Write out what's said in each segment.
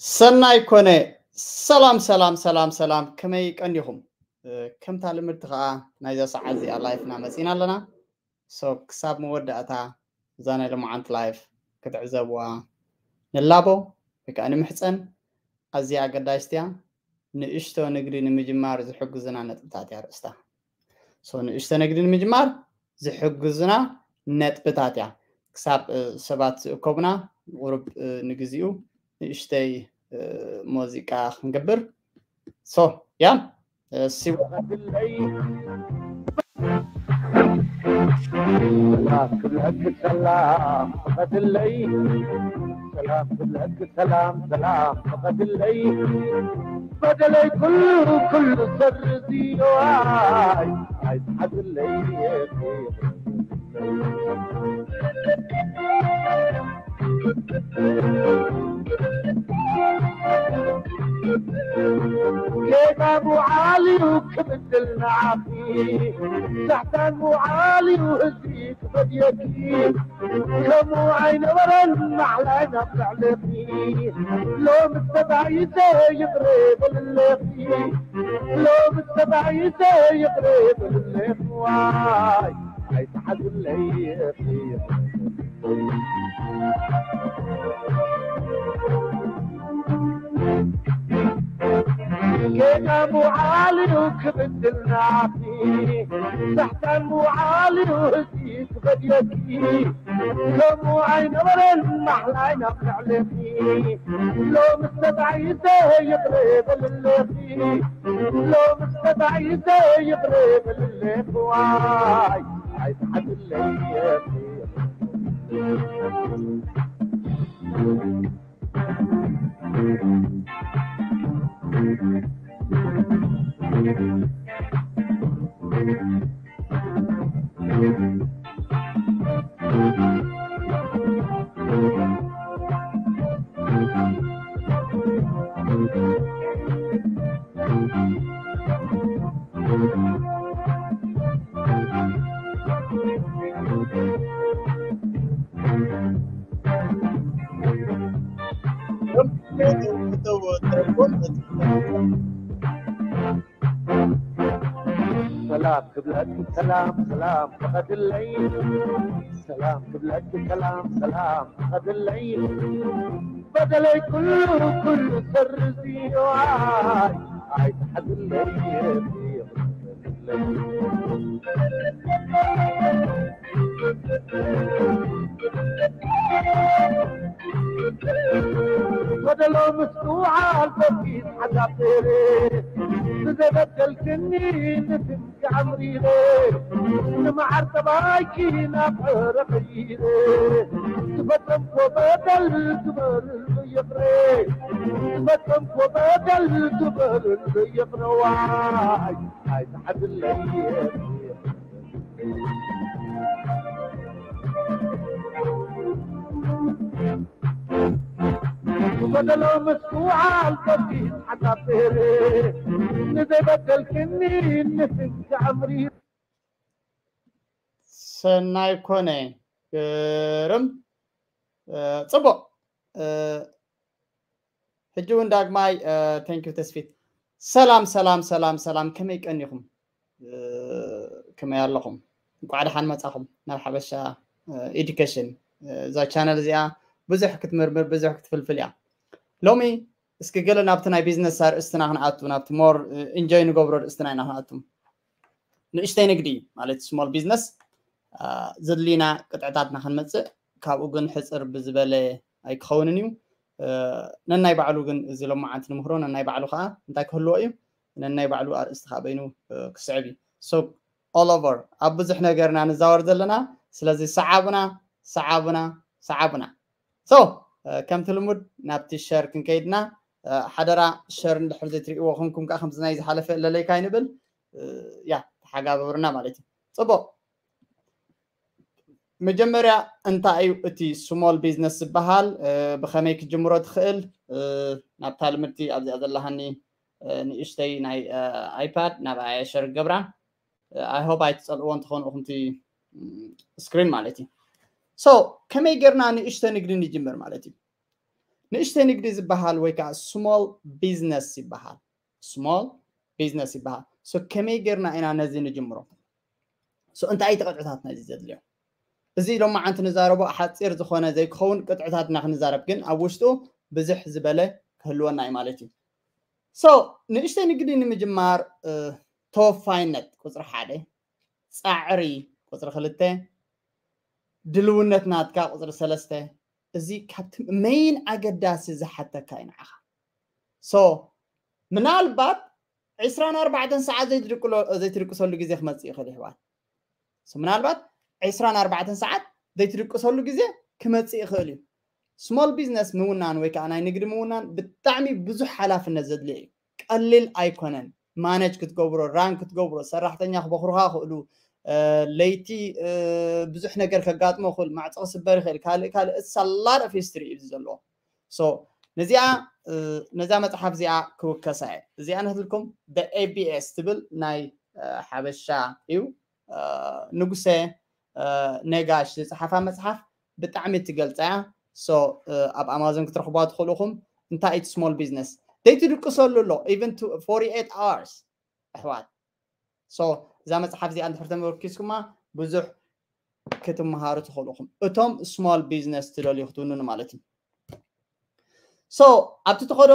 ሰናይ ኮነ። ሰላም ሰላም ሰላም ሰላም፣ ከመይ ቀኒኹም? ከምታ ልምድቲ ከዓ ናይዛ ሰዓት እዚኣ ላይፍና መፂና ኣለና። ሶ ክሳብ መወዳእታ እዛ ናይ ሎማዓንቲ ላይፍ ክትዕዘብዋ ንላቦ ወይ ከዓ ንምሕፀን። ኣዝያ ኣገዳሲት እያ። ንእሽቶ ንግዲ ንምጅማር ዝሕግዙና ነጥብታት እያ ርእስታ። ሶ ንእሽቶ ንግዲ ንምጅማር ዝሕግዙና ነጥብታት እያ። ክሳብ ሰባት ዝእከቡና ቁሩብ ንግዚኡ ንእሽተይ ሙዚቃ ክንገብር። ሶ ያ ሲወ ሰላም ክብለኪ ሰላም ፈቐድለይ ሰላም ክብለኪ ሰላም ሰላም ፈቐድለይ በደለይ ኩሉ ኩሉ ሰርዝዮ ኣይ ኣይትሓዝለይ ጌጋ ምውዓል እዩ ክብድል ንዓኺ ሳሕታን ምውዓል እዩ ህዝቢ ክፈድየኪ ከምኡ ኣይነበረን ማዕላይ ናብ ልዕለኺ ሎሚ ተባይሰ ይቕረ በልለኺ ሎሚ ተባይሰ ይቕረ በልለኺ ዋይ ኣይትሓዝለይ ጌጋ ምውዓል እዩ ክብድል ናኺ ሳሕታን ምውዓል እዩ ህዝቢ ክፈድየኪ ከምኡ ኣይነበረን ማሕላይ ናብ ልዕለኺ ሎሚ ተባይሰ ይቕረ በልለኺ ሎሚ ተባይሰ ይቕረ በልለኺ ዋይ ኣይትሓዝለይ ሰላም ክብለኪ ሰላም ሰላም ፈቐድለይ ሰላም ክብለኪ ሰላም ሰላም ፈቐድለይ በደለይ ኩሉ ኩሉ ሰርዝዮ ኣይ ኣይትሓዝለይ በደሎ ምስትውዓል በፊት ሓሳብ ነይረ ብዘበደልክኒ ንስምኪ ኣምሪረ ንመዓር ጠባይኪ ናብ ዕረ ቀይረ ዝፈጸምኮ በደል ግበርሉ ይቕረ ዝፈጸምኮ በደል ግበርሉ ይቕረ ዋይ ኣይትሓዝለይ በደሎ ምስትውዓል በፊት ሓሳብ ነይረ ንዘይበደልክኒ ንስንኪ ኣምሪ ሰናይ ኮነ ግርም ጽቡቕ ሕጂ እውን ዳግማይ thank you ተስፊት ሰላም ሰላም ሰላም ሰላም ከመይ ቀኒኹም ከመይ ኣለኹም እንቋዕ ደሓን መጻኹም ናብ ሓበሻ education እዛ ቻነል እዚኣ ብዙሕ ክትምርምር ብዙሕ ክትፍልፍል እያ ሎሚ እስኪ ገለ ናብቲ ናይ ቢዝነስ ኣርእስትና ክንኣቱ ናብቲ more enjoy ንገብሮ ርእስትና ኢና ክንኣቱ ንእሽተይ ንግዲ ማለት small business ዘድልዩና ቅጥዕታትና ክንመፅእ ካብኡ ግን ሕፅር ብዝበለ ኣይክኸውንን እዩ ነናይ ባዕሉ ግን እዚ ሎማዓንቲ ንምህሮ ነናይ ባዕሉ ከዓ እንታይ ክህልዎ እዩ ነናይ ባዕሉ ኣርእስቲ ከዓ በይኑ ክስዕብ እዩ so all over ኣብ ብዙሕ ነገርና ንዛወር ዘለና ስለዚ ሰዓቡና ሰዓቡና ሰዓቡና so ከምቲ ልሙድ ናብቲ ሸር ክንከይድና ሓደራ ሸር እንድሕር ዘይትርእይዎ ኮንኩም ከዓ ከምዚ ናይ ዝሓለፈ ለለይካ ይንብል ያ ተሓጋበሩና ማለት እዩ ፅቡቅ መጀመርያ እንታይ እዩ እቲ small business ዝበሃል ብከመይ ክጅምሮ ትኽእል ናብታ ልምድቲ ኣብዚኣ ዘለሃኒ ንእሽተይ ናይ iPad ናብ ኣያ ሸር ገብራ I hope ኣይትፀልእዎ እንትኾኑ እኹምቲ screen ማለት እዩ so ከመይ ጌርና ንእሽተ ንግዲ ንጅምር ማለት እዩ ንእሽተይ ንግዲ ዝበሃል ወይ ከዓ small business ይበሃል። small business ይበሃል። So ከመይ ጌርና ኢና ነዚ ንጅምሮ? So እንታይ እቲ ቅጥዕታት ነዚ ዘድልዮ? እዚ ሎማዓንቲ ንዛረቦ ሓፂር ዝኾነ ዘይክኸውን ቅጥዕታት ኢና ክንዛረብ፣ ግን ኣብ ውሽጡ ብዝሕ ዝበለ ክህልወና እዩ ማለት እዩ። So ንእሽተይ ንግዲ ንምጅማር ተወፋይነት ቁፅሪ ሓደ፣ ፃዕሪ ቁፅሪ ክልተ፣ ድልውነት ናትካ ቁፅሪ ሰለስተ። እዚ ካብቲ መይን ኣገዳሲ ዝሓተካ እዩ ንዓኻ። So ምናልባት ዕስራን ኣርባዕተን ሰዓት ዘይትድቅሰሉ ግዜ ክመፅእ ይኽእል ይሕዋት። ምናልባት ዕስራን ኣርባዕተን ሰዓት ዘይትድቅሰሉ ግዜ ክመፅእ ይኽእል እዩ። small business ምውናን ወይ ከዓ ናይ ንግዲ ምውናን ብጣዕሚ ብዙሕ ሓላፍነት ዘድልዮ እዩ። ቀሊል ኣይኮነን። ማነጅ ክትገብሮ፣ ራን ክትገብሮ፣ ሰራሕተኛ ክበክሩኻ ይኽእሉ፣ ለይቲ ብዙሕ ነገር ከጋጥሞ ይኽእል፣ ማዕፆ ክስበር ይኽእል፣ ካልእ ካልእ፣ it's a lot of history እዩ ዘለዎ። So ነዚኣ ነዛ መፅሓፍ እዚኣ ክውከሳ እየ። እዚኣ ነትልኩም ኤቢኤስ ትብል ናይ ሓበሻ እዩ። ንጉሰ ነጋሽ ዝፀሓፋ መፅሓፍ ብጣዕሚ ትገልፃ እያ። So ኣብ ኣማዞን ክትረኽቧ ትኽእሉ ኢኹም። እንታይ እቲ small business ዘይትድቅሰሉ ኣሎ፣ even forty eight hours ኣሕዋት። So እዛ መፅሓፍ እዚኣ እንድሕር ተመርኪስኩማ ብዙሕ ክትመሃሩ ትኽእሉ ኢኹም፣ እቶም small business ትደልዩ ክትውንኑ ማለት እዩ። So ኣብቲ ትኸዶ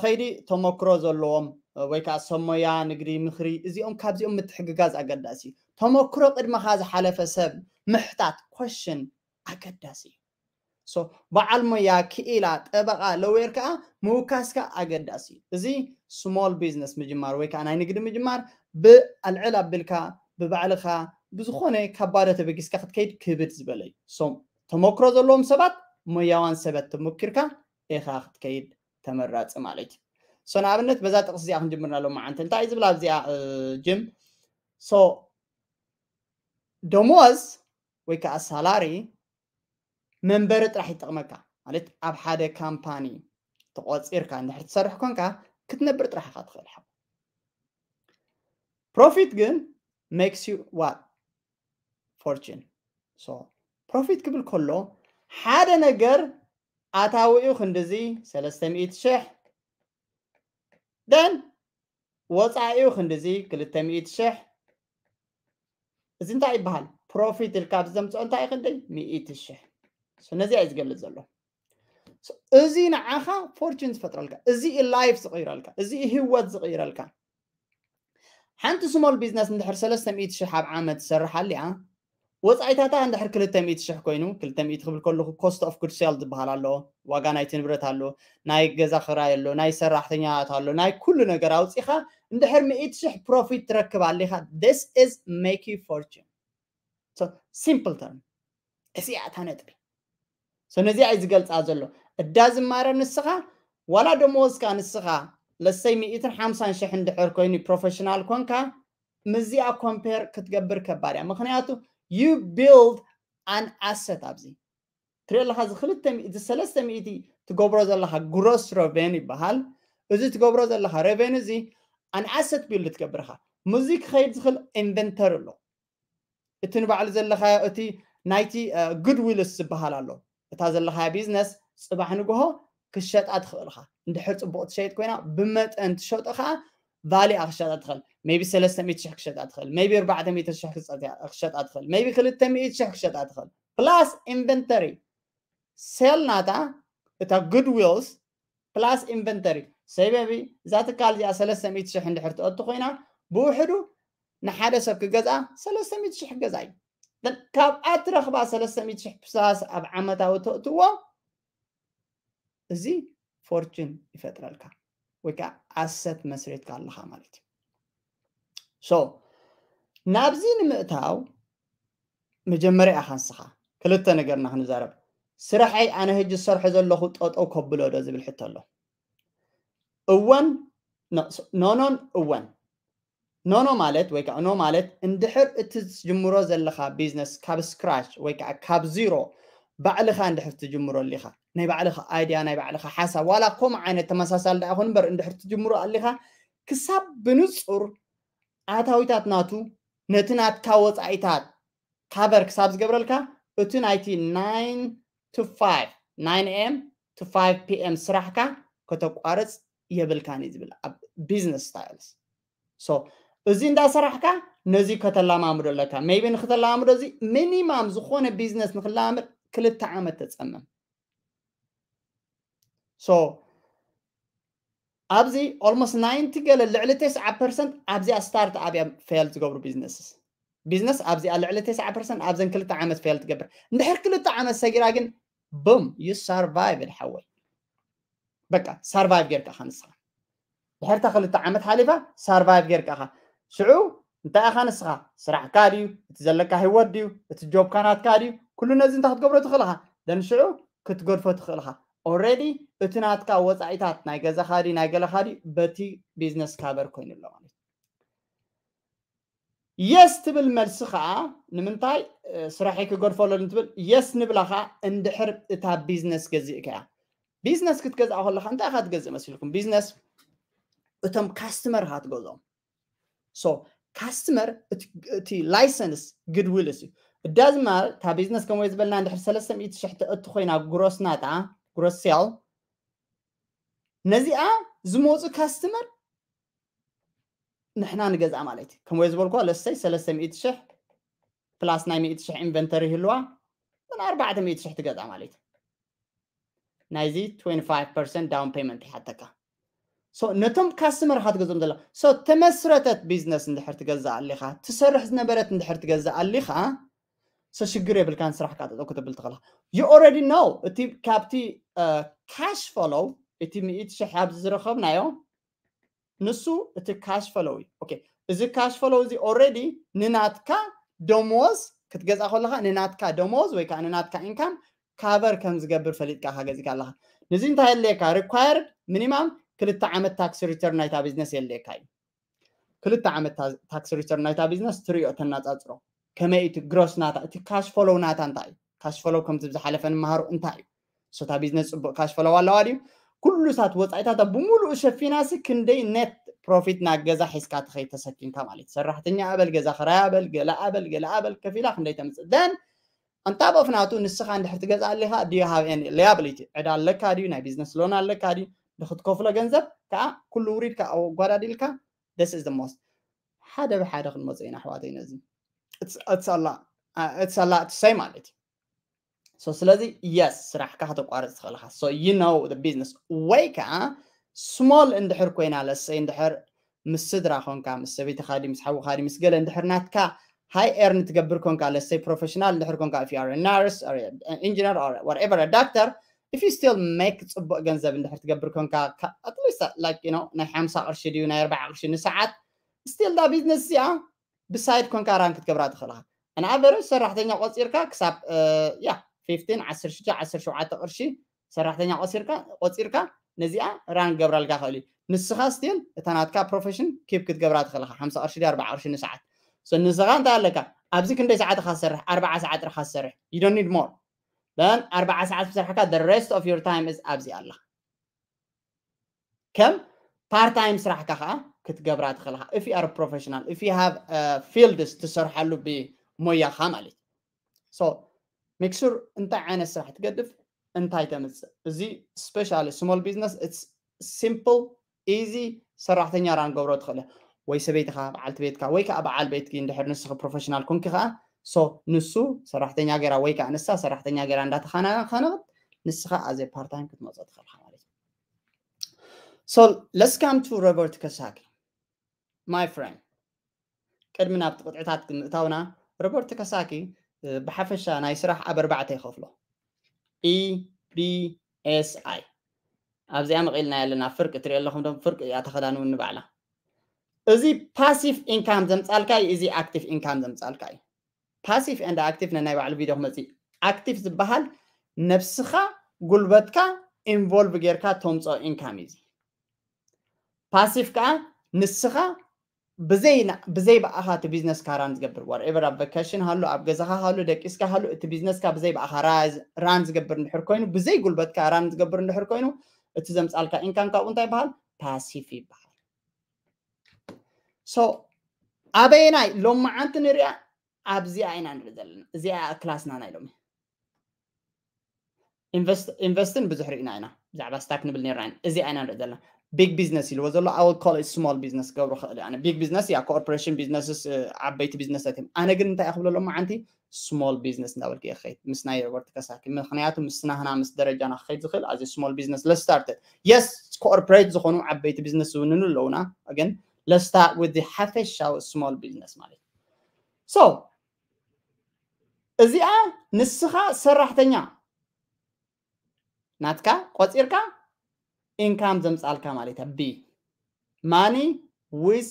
ከይዲ ተመክሮ ዘለዎም ወይ ከዓ ሰብ ሞያ ንግዲ፣ ምኽሪ፣ እዚኦም ካብዚኦም ምትሕግጋዝ ኣገዳሲ እዩ። ተመክሮ ቅድመኻ ዝሓለፈ ሰብ ምሕታት፣ ኮሽን፣ ኣገዳሲ እዩ። So በዓል ሞያ፣ ክኢላ፣ ጠበቓ፣ ለዌር ከዓ ምውካስካ ኣገዳሲ እዩ። እዚ small business ምጅማር ወይ ከዓ ናይ ንግዲ ምጅማር ብኣልዕል ኣቢልካ ብባዕልኻ ብዝኾነ ካብ ባዶ ተበጊስካ ክትከይድ ክብድ ዝበለ እዩ። So ተመክሮ ዘለዎም ሰባት፣ ሞያዋን ሰባት ተመኪርካ ኢኻ ክትከይድ ተመራፂ ማለት እዩ። So ንኣብነት በዛ ጥቕሲ እዚኣ ክንጅምር ኣለዎ መዓንተ። እንታይ እዩ ዝብል ኣብዚኣ ጅም? So ደሞዝ ወይ ከዓ ሳላሪ መንበሪ ጥራሕ ይጠቕመካ ማለት ኣብ ሓደ ካምፓኒ ተቆፂርካ እንድሕር ትሰርሕ ኮንካ ክትነብር ጥራሕ ኢኻ ትኽእል ሓው። ፕሮፊት ግን makes you what? Fortune። So ፕሮፊት ክብል ከሎ ሓደ ነገር ኣታዊኡ ክንድዚ ሰለስተ ሚእቲ ሽሕ፣ then ወፃኢኡ ክንድዚ ክልተ ሚእቲ ሽሕ። እዚ እንታይ ይበሃል? ፕሮፊት ኢልካ ኣብዚ ዘምፅኦ እንታይ እዩ? ክንደይ? ሚእቲ ሽሕ። So ነዚኣ እዩ ዝገልፅ ዘሎ። So እዚ ንዓኻ ፎርቹን ዝፈጥረልካ፣ እዚ እዩ ላይፍ ዝቕይረልካ፣ እዚ እዩ ህይወት ዝቕይረልካ። ሓንቲ small business እንድሕር ሰለስተ ሚእቲ ሽሕ ኣብ ዓመት ትሰርሓ ኣሊኣ፣ ወፃኢታታ እንድሕር ክልተ ሚእቲ ሽሕ ኮይኑ፣ ክልተ ሚእቲ ክብል ከለኹ cost of goods sold ዝበሃል ኣሎ፣ ዋጋ ናይቲ ንብረት ኣሎ፣ ናይ ገዛ ክራይ ኣሎ፣ ናይ ሰራሕተኛታት ኣሎ፣ ናይ ኩሉ ነገር ኣውፂኻ እንድሕር ሚእቲ ሽሕ ፕሮፊት ትረክብ ኣሊኻ፣ this is make you fortune። So simple term፣ እዚኣ እታ ነጥቢ። So ነዚኣ እዩ ዝገልፃ ዘሎ። እዳ ዝማረ ንስኻ ዋላ ደመወዝካ ንስኻ ለሰይ ሚእትን ሓምሳን ሽሕ እንድሕር ኮይኑ ፕሮፌሽናል ኮንካ፣ ምስዚኣ ኮምፔር ክትገብር ከባድ እያ። ምኽንያቱ you build an asset ኣብዚ ትሪኦ ኣለኻ። እዚ ክልተ ሚእቲ፣ እዚ ሰለስተ ሚእቲ ትገብሮ ዘለኻ ግሮስ ረቨን ይበሃል። እዚ ትገብሮ ዘለኻ ረቨን እዚ an asset build ትገብር ኢኻ። ምስዚ ክኸይድ ዝኽእል ኢንቨንተሪ ኣሎ። እቲ ንባዕሉ ዘለኻዮ፣ እቲ ናይቲ ጉድ ዊልስ ዝበሃል ኣሎ። እታ ዘለኻያ ቢዝነስ ፅባሕ ንግሆ ክሸጣ ትኽእል ኢኻ። እንድሕር ፅቡቕ ትሸይጥ ኮይና ብመጠን ትሸጦ ከዓ ቫሊኣ ክሸጣ ትኽእል። ሜቢ ሰለስተ ሚእቲ ሽሕ ክሸጣ ትኽእል፣ ሜቢ ኣርባዕተ ሚእቲ ሽሕ ክሸጣ ትኽእል፣ ሜቢ ክልተ ሚእቲ ሽሕ ክሸጣ ትኽእል። ፕላስ ኢንቨንተሪ ሴል ናታ እታ ጉድ ዊልስ ፕላስ ኢንቨንተሪ። ሰበቢ እዛ ትካል እዚኣ ሰለስተ ሚእቲ ሽሕ እንድሕር ትኣቱ ኮይና ብውሕዱ ንሓደ ሰብ ክገዝኣ ሰለስተ ሚእቲ ሽሕ ክገዝኣ እዩ። ካብኣ ትረኽባ ሰለስተ ሚእቲ ሽሕ ፕላስ ኣብ ዓመታዊ ተእትዎ እዚ ፎርቹን ይፈጥረልካ ወይ ከዓ ኣሰት መስሪትካ ኣለኻ ማለት እዩ። So ናብዚ ንምእታው መጀመርያ ኢኻ ንስኻ ክልተ ነገርና ክንዛረብ። ስራሐይ ኣነ ሕጂ ዝሰርሖ ዘለኹ ጠጠው ከብሎ ዶ ዝብል ሕቶ ኣሎ። እወን፣ ኖኖን እወን። ኖኖ ማለት ወይ ከዓ ኖ ማለት እንድሕር እቲ ዝጅምሮ ዘለኻ ቢዝነስ ካብ ስክራች ወይ ከዓ ካብ ዚሮ ባዕልኻ እንድሕር ትጅምሮ ኣሊኻ፣ ናይ ባዕልኻ ኣይድያ፣ ናይ ባዕልኻ ሓሳብ፣ ዋላ ከምኡ ዓይነት ተመሳሳሊ ዳ ይኹን እምበር እንድሕር ትጅምሮ ኣሊኻ፣ ክሳብ ብንፁር ኣታዊታት ናቱ ነቲ ናትካ ወፃኢታት ካቨር ክሳብ ዝገብረልካ፣ እቲ ናይቲ nine to five፣ nine a.m. to five p.m. ስራሕካ ከተቋርፅ የብልካን እዩ ዝብል ኣብ business styles። So እዚ እንዳሰራሕካ ነዚ ከተላማምዶ ኣለካ። Maybe ንክተላማምዶ እዚ minimum ዝኾነ business ንክላማመድ ክልተ ዓመት ተፀመም። So ኣብዚ almost ninety ገለ ልዕሊ ተስዓ percent ኣብዚኣ start up እዮም fail ዝገብሩ businesses። Business ኣብዚኣ ልዕሊ ተስዓ percent ኣብዘን ክልተ ዓመት fail ትገብር። እንድሕር ክልተ ዓመት ሰጊራ ግን boom you survive ሓወይ። በቃ survive ጌርካ ኢኻ ንስኻ። ድሕርታ ክልተ ዓመት ሓሊፋ survive ጌርካ ኢኻ። ሽዑ እንታይ ኢኻ ንስኻ? ስራሕካ ድዩ? እቲ ዘለካ ህይወት ድዩ? እቲ ጆብካ ናትካ ድዩ? ኩሉ ነዚ እንታይ ክትገብሮ ትኽእል ኢኻ? Then ሽዑ ክትገድፎ ትኽእል ኢኻ። Already እቲ ናትካ ወፃኢታት ናይ ገዛኻ ድዩ ናይ ገለኻ ድዩ በቲ business cover ኮይኑ ኣሎ ማለት እዩ። Yes ትብል መልሲ ከዓ ንምንታይ ስራሐይ ክገድፎ ኣሎ ትብል? Yes ንብላ ከዓ እንድሕር እታ business ገዚእካ እያ። Business ክትገዝኣ ከለካ እንታይ ኢካ ትገዝእ መሲልኩም? Business እቶም customer ኢካ ትገዝኦም። So customer እቲ license goodwill እዩ። እዳዝማ እታ business ከም ዝበልና እንድሕር ሰለስተ ሚእቲ ሽሕ ተእቱ ኮይና gross ናታ gross sale ነዚኣ ዝመፁ customer ንሕና ንገዝኣ ማለት እዩ። ከምኡ ዝበልኩዋ ለሰይ ሰለስተ ሚእቲ ሽሕ plus ናይ ሚእቲ ሽሕ inventory ይህልዋ ን ኣርባዕተ ሚእቲ ሽሕ ትገዝኣ ማለት እዩ። ናይዚ twenty five percent down payment ይሓተካ። So ነቶም customer ኢካ ትገዝኦም ዘላ so ተመስረተት business እንድሕር ትገዝእ ኣሊኻ ትሰርሕ ዝነበረት እንድሕር ትገዝእ ኣሊኻ so ሽግር የብልካን ስራሕካ ጠጠው ክትብል ትኽእልካ። You already know እቲ ካብቲ cash flow እቲ ሚእቲ ሽሕ ኣብዚ ዝረኸብናዮ ንሱ እቲ cash flow እዩ። Okay እዚ cash flow እዚ already ንናትካ ደሞዝ ክትገዝኣ ከለካ ንናትካ ደሞዝ ወይ ከዓ ንናትካ income cover ከም ዝገብር ፈሊጥካ ኢካ ገዚእካ ኣለካ። ንዚ እንታይ የድልየካ? Required minimum ክልተ ዓመት tax return ናይታ business የድልየካ እዩ። ክልተ ዓመት tax return ናይታ business ትሪኦ ተናፃፅሮ ከመይ እቲ gross ናታ እቲ cash flow ናታ እንታይ እዩ? Cash flow ከምዚ ዝሓለፈ ንመሃሮ እንታይ እዩ? So እታ business ፅቡቅ cash flow ኣለዋ ድዩ? ኩሉ ሳት ወፃኢታታ ብምሉኡ ሸፊናሲ ክንደይ net profit ናብ ገዛ ሒዝካ ትኸይድ ተሰኪምካ ማለት እዩ። ሰራሕተኛ ኣበል ገዛ ክራይ ኣበል ገለ ኣበል ገለ ኣበል ከፊላ ክንደይ ተምፅእ then ኣንታ በፍናቱ ንስኻ እንድሕር ትገዝእ ኣሊኻ do you have any liability ዕዳ ኣለካ ድዩ ናይ business loan ኣለካ ድዩ ንክትከፍሎ ገንዘብ ከዓ ኩሉ ውሪድካ ኣወጓዳዲልካ this is the most ሓደ ብሓደ ክንመፅእ ኢና ኣሕዋተይ ነዚ it's a lot it's a lot to say ማለት እዩ። So ስለዚ yes ስራሕካ ከተቋርፅ ትኽእል ኢኻ። So you know the business ወይ ከዓ small እንድሕር ኮይና ለሰይ እንድሕር ምስ ስድራ ኮንካ ምስ ሰበይትኻ ድዩ ምስ ሓውኻ ድዩ ምስ ገለ እንድሕር ናትካ high earn ትገብር ኮንካ ለሰይ professional እንድሕር ኮንካ if you are a nurse or engineer or whatever a doctor if you still make ፅቡቅ ገንዘብ እንድሕር ትገብር ኮንካ at least like you know ናይ ሓምሳ ቅርሺ ድዩ ናይ ኣርባዓ ቅርሺ ንሰዓት still ዳ business እዚኣ ብሳይድ ኮንካ run ክትገብራ ትኽእል ኢኻ። An average ሰራሕተኛ ቆፂርካ ክሳብ ያ fifteen ዓሰርተ ሽዱሽተ ዓሰርተ ሸውዓተ ቅርሺ ሰራሕተኛ ቆፂርካ ነዚኣ run ክገብረልካ ክእል እዩ። ንስኻ still እታ ናትካ profession keep ክትገብራ ትኽእል ኢኻ ሓምሳ ቅርሺ ድዩ ኣርባዓ ቅርሺ ንሰዓት። So ንስኻ እንታይ ኣለካ ኣብዚ ክንደይ ሰዓት ኢኻ ትሰርሕ? ኣርባዓ ሰዓት ጥራሕ ኢኻ ትሰርሕ። You don't need more. Then ኣርባዓ ሰዓት ብሰርሕካ the rest of your time is ኣብዚ ኣላ። ከም part time ስራሕካ ከዓ ክትገብራ ትኽእል ኢኻ if you are professional if you have fields ትሰርሓሉ ብሞያኻ ማለት እዩ። So make sure እንታይ ዓይነት ስራሕ ትገድፍ እንታይ ተምፅእ እዚ specially small business it's simple easy ሰራሕተኛ run ክገብሮ ትኽእል ወይ ሰበይትኻ በዓልቲ ቤትካ ወይ ከዓ በዓል ቤትኪ እንድሕር ንስኺ professional ኮንኪ ከዓ so ንሱ ሰራሕተኛ ገይራ ወይ ከዓ ንሳ ሰራሕተኛ ገይራ እንዳተኻናኸነት ንስኻ as a part time ክትመፅኦ ትኽእል ኢኻ ማለት እዩ። So let's come to Robert Kiyosaki. My friend ቅድሚ ናብቲ ቅጥዕታት ምእታውና Robert Kiyosaki ብሓፈሻ ናይ ስራሕ ኣብ ኣርባዕተ ይኸፍሎ። E B S I ኣብዚኣ መቒልና ኣለና ፍርቂ ትሪኦ ኣለኹም ዶ ፍርቂ እያ ተኸዳንውኒ ባዕላ። እዚ passive income ዘምፃልካ እዩ እዚ active income ዘምፃልካ እዩ። Passive and active ነናይ ባዕሉ video ክመፅእ active ዝበሃል ነብስኻ ጉልበትካ involve ጌርካ ተምፅኦ income እዩ እዚ። Passive ከዓ ንስኻ ብዘይ ብዘይ ብኣኻ እቲ business ካ run ዝገብር whatever ኣብ vacation ሃሉ ኣብ ገዛኻ ሃሉ ደቂስካ ሃሉ እቲ business ካ ብዘይ ብኣኻ run ዝገብር እንድሕር ኮይኑ ብዘይ ጉልበትካ run ዝገብር እንድሕር ኮይኑ እቲ ዘምፃልካ income ካብኡ እንታይ ይበሃል? Passive ይበሃል። So ኣበየናይ ሎማዓንቲ ንሪኣ ኣብዚኣ ኢና ንርኢ ዘለና። እዚኣ ክላስና ናይ ሎሚ ኢንቨስትን ብዙሕ ርኢና ኢና። ብዛዕባ ስታክ ንብል ነርና ኢና። እዚ ኣይና ንርኢ ዘለና። ቢግ ቢዝነስ ኢልዎ ዘሎ፣ I will call it small business ክገብሮ ክእል። ኣነ ቢግ ቢዝነስ ያ ኮርፖሬሽን ቢዝነስስ፣ ዓበይቲ ቢዝነሳት እዮም። ኣነ ግን እንታይ ክብሎ ሎማዓንቲ፣ ስሞል ቢዝነስ እንዳበልክ እየ ክኸይድ ምስ ናይ ወርት ከሳኪ። ምክንያቱ ምስ ናህና ምስ ደረጃና ክኸይድ ዝኽእል ኣዚ ስሞል ቢዝነስ ለስታርት። የስ፣ ኮርፖሬት ዝኾኑ ዓበይቲ ቢዝነስ ዝውንኑ ኣለውና። ግን ለስታ with ሓፈሻዊ ስሞል ቢዝነስ ማለት። ሶ እዚኣ ንስኻ ሰራሕተኛ ናትካ ቆፂርካ ኢንካም ዘምፃልካ ማለት እያ። ቢ ማኒ ዊዝ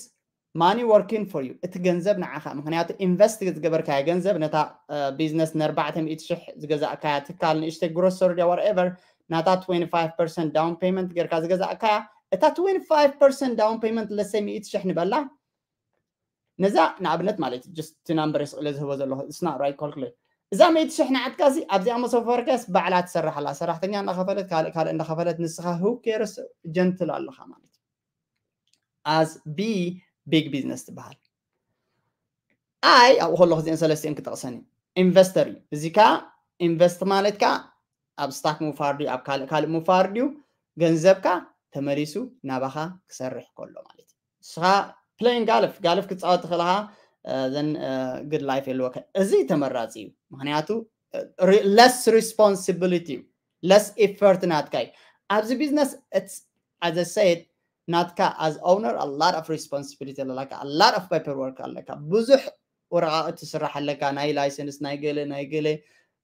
ማኒ ወርኪንግ ፎር ዩ፣ እቲ ገንዘብ ንዓኻ። ምክንያቱ ኢንቨስት ዝገበርካያ ገንዘብ ነታ ቢዝነስ ንኣርባዕተ ሚእቲ ሽሕ ዝገዛእካያ ትካል ንእሽተይ ግሮሰሪ ድያ ዋትኤቨር፣ ናታ ትዌንቲ ፋይቭ ፐርሰንት ዳውን ፔመንት ጌርካ ዝገዛእካያ፣ እታ ትዌንቲ ፋይቭ ፐርሰንት ዳውን ፔመንት ለሰይ ሚእቲ ሽሕ ንበላ። ነዛ ንኣብነት ማለት just number ስለ ዝህቦ ዘለኹ it's not right calculate። እዛ ሚእቲ ሽሕ ንዓትካ ሲ ኣብዚኣ መሶብ ፈርካስ ባዕላ ትሰርሕ ኣላ። ሰራሕተኛ እናኸፈለት ካልእ ካልእ እናኸፈለት ንስኻ who cares ጀንትል ኣለኻ ማለት እዩ። As B ቢግ ቢዝነስ ትበሃል። ኣይ ኣብኡ ከለኹ እዚአን ሰለስቲአን ክጠቕሰን እዩ። ኢንቨስተር እዩ። እዚ ከ ኢንቨስት ማለት ከ ኣብ ስታክ ምውፋር ድዩ ኣብ ካልእ ካልእ ምውፋር ድዩ? ገንዘብካ ተመሊሱ ናባኻ ክሰርሕ ከሎ ማለት እዩ። ንስኻ ፕሌይን ጋልፍ ጋልፍ ክትፃወት ትኽእልኻ ዘን ግድ ላይፍ የልወካ። እዚ ተመራፂ እዩ። ምክንያቱ ለስ ሪስፖንሲቢሊቲ እዩ፣ ለስ ኢፈርት ናትካ እዩ። ኣብዚ ቢዝነስ as I said ናትካ as owner a lot of responsibility ኣለካ፣ a lot of paperwork ኣለካ። ብዙሕ ወረቃቅቲ ትስራሕ ኣለካ፣ ናይ ላይሰንስ ናይ ገለ ናይ ገለ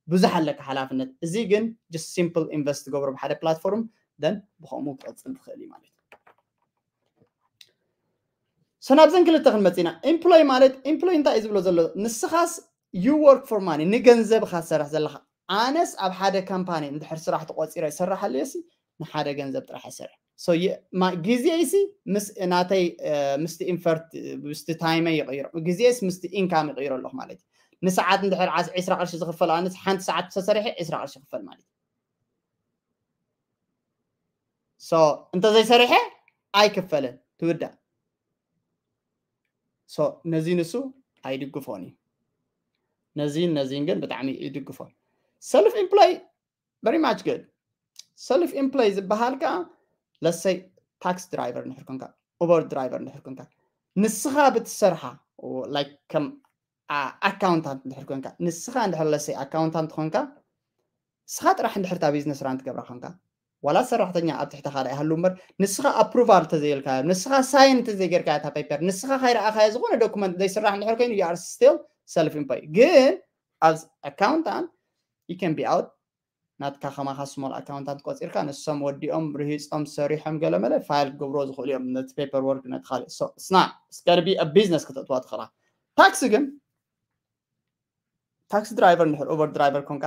ብዙሕ ኣለካ ሓላፍነት። እዚ ግን just simple ኢንቨስት ትገብሮ ብሓደ ፕላትፎርም then ብከምኡ ክቀፅል ትኽእል እዩ ማለት እዩ። So ናብዘን ክልተ ክንመፅእ ኢና። ኢምፕሎይ ማለት ኢምፕሎይ እንታይ እዩ ዝብሎ ዘሎ? ንስኻስ you work for money ንገንዘብኻ ትሰርሕ ዘለኻ። ኣነስ ኣብ ሓደ ካምፓኒ እንድሕር ስራሕ ተቆፂረ ይሰርሕ ኣለዮ ሲ ንሓደ ገንዘብ ጥራሕ ይሰርሕ። So ግዜይሲ ምስ ናተይ ምስቲ ኢንፈርት ምስቲ ታይመይ ይቕይሮ፣ ግዜስ ምስቲ ኢንካም ይቕይሮ ኣለኹ ማለት እዩ። ንሰዓት እንድሕር ዒስራ ቅርሺ ዝኽፈል ኣነስ ሓንቲ ሰዓት ተሰሪሐ ዒስራ ቅርሺ ይኽፈል ማለት እዩ። So እንተዘይሰሪሐ ኣይክፈልን፣ ትውዳእ። So ነዚ ንሱ ኣይድግፎን እዩ። ነዚን ነዚን ግን ብጣዕሚ ይድግፎ። ሰልፍ ኢምፕሎይ very much good። ሰልፍ ኢምፕሎይ ዝበሃል ከዓ ለሰይ ታክስ ድራይቨር እንድሕር ኮንካ፣ ኡበር ድራይቨር እንድሕር ኮንካ፣ ንስኻ ብትሰርሓ like ከም ኣካውንታንት እንድሕር ኮንካ፣ ንስኻ እንድሕር ለሰይ ኣካውንታንት ኮንካ፣ ንስኻ ጥራሕ እንድሕር እታ ቢዝነስ ራን ትገብራ ኮንካ፣ ዋላ ሰራሕተኛ ኣብ ትሕቲ ካልእ ይሃሉ እምበር ንስኻ ኣፕሩቫል እንተዘይልካዮ፣ ንስኻ ሳይን እንተዘይጌርካዮ እታ ፔፐር፣ ንስኻ ካይረኣኻዮ ዝኾነ ዶኩመንት ዘይስራሕ እንድሕር ኮይኑ you are still self employed። ግን as accountant you can be out። ናትካ ከማኻ ስሞል ኣካውንታንት ቆፂርካ ንሶም ወዲኦም ርሂፆም ሰሪሖም ገለመለ ፋይል ክገብርዎ ዝኽእሉ እዮም ነቲ ፔፐር ወርክ ነቲ ካልእ። So it's not it's gotta be a business ከተእትዋ ትኽእላ። ታክሲ ግን ታክሲ ድራይቨር እንድሕር ኡበር ድራይቨር ኮንካ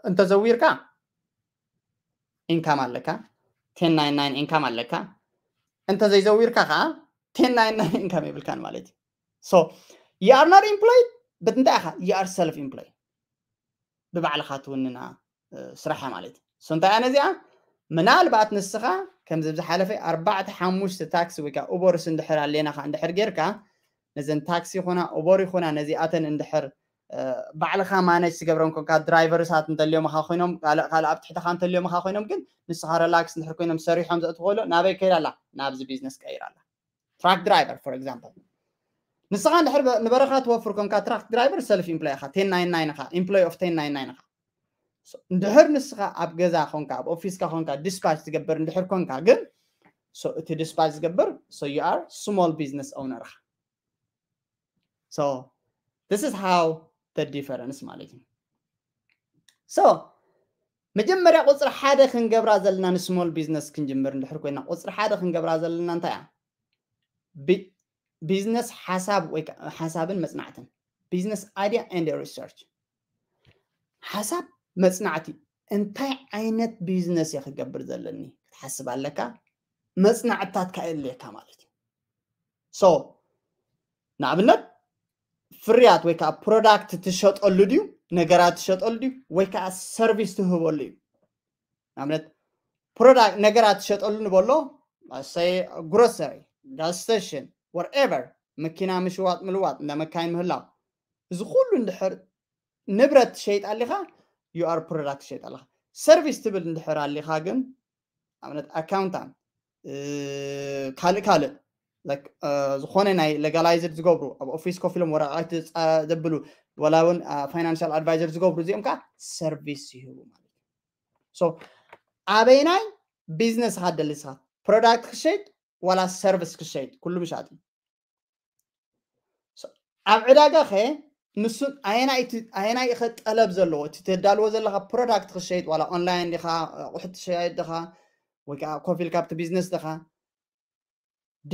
እንተዘዊርካ ኢንካም ኣለካ፣ ቴን ናይን ናይን ኢንካም ኣለካ። እንተዘይዘዊርካ ከዓ ቴን ናይን ናይን ኢንካም የብልካን ማለት እዩ። So you are not employed but እንታይ ኢኻ? You are self employed። ብባዕልኻ ትውንና ስራሕ ማለት እዩ። So እንታይ ኣነ እዚኣ ምናልባት ንስኻ ከምዚ ዝሓለፈ ኣርባዕተ ሓሙሽተ ታክሲ ወይ ከዓ ኡበርስ እንድሕር ኣለና ካ እንድሕር ጌርካ ነዘን ታክሲ ይኾና ኡበር ይኾና ነዚኣተን እንድሕር ባዕልኻ ማነጅ ትገብረን ኮንካ ድራይቨርሳት እንተልዮምኻ ኮይኖም ካልእ ካልእ ኣብ ትሕትኻ እንተልዮምኻ ኮይኖም ግን ንስኻ ረላክስ እንድሕር ኮይኖም ሰሪሖም ዘእትኸሎ ናበይ ከይዳ ኣላ? ናብዚ ቢዝነስ ቀይራ ኣላ። ትራክ ድራይቨር for example ንስኻ እንድሕር ንበረኻ ትወፍር ኮንካ ትራክ ድራይቨር ሰልፍ ኢምፕሎይ ኢኻ፣ ቴን ናይን ናይን ኢኻ፣ ኢምፕሎይ ኦፍ ቴን ናይን ናይን ኢኻ። እንድሕር ንስኻ ኣብ ገዛ ኮንካ ኣብ ኦፊስካ ኮንካ ዲስፓች ትገብር እንድሕር ኮንካ ግን እቲ ዲስፓች ዝገብር so you are small business owner ኢኻ። So this is how the difference ማለት እዩ። So መጀመርያ ቁፅሪ ሓደ ክንገብራ ዘለና ንስሞል ቢዝነስ ክንጅምር እንድሕር ኮይና ቁፅሪ ሓደ ክንገብራ ዘለና እንታይ እያ? ቢዝነስ ሓሳብ ወይ ሓሳብን መፅናዕትን፣ business idea and research። ሓሳብ መፅናዕቲ፣ እንታይ ዓይነት ቢዝነስ እየ ክገብር ዘለኒ ክትሓስብ ኣለካ። መፅናዕትታትካ የድልየካ ማለት እዩ። So ንኣብነት ፍርያት ወይ ከዓ ፕሮዳክት ትሸጠሉ ድዩ፣ ነገራት ትሸጠሉ ድዩ ወይ ከዓ ሰርቪስ ትህበሉ እዩ። ንኣብነት ፕሮዳክት ነገራት ትሸጠሉ ንበሎ say grocery፣ gas station፣ whatever፣ መኪና ምሽዋጥ ምልዋጥ እንዳ መካይን ምህላው፣ እዚ ኩሉ እንድሕር ንብረት ትሸይጥ ኣሊኻ you are product ትሸይጥ ኣለኻ። service ትብል እንድሕር ኣሊኻ ግን ኣብነት accountant ካልእ ካልእ ዝኾነ ናይ legalized ዝገብሩ ኣብ office ኮፍ ኢሎም ወረቃት ዘብሉ ወላ እውን financial advisor ዝገብሩ እዚኦም ከዓ service ይህቡ ማለት እዩ። ኣበይናይ business ካ ደሊ ንስኻ product ክሸይጥ ዋላ service ክሸይጥ ኩሉ ምሻጥ ኣብ ዕዳጋ ኸ ንሱ ኣየናይ ኢኸ ጠለብ ዘለዎ እቲ ተዳልዎ ዘለካ product ክሸይጥ ዋላ online ዲኻ ኣቁሑት ትሸይጥ ዲኻ ወይ ከዓ ኮፍ ኢልካ ኣብቲ business ዲኻ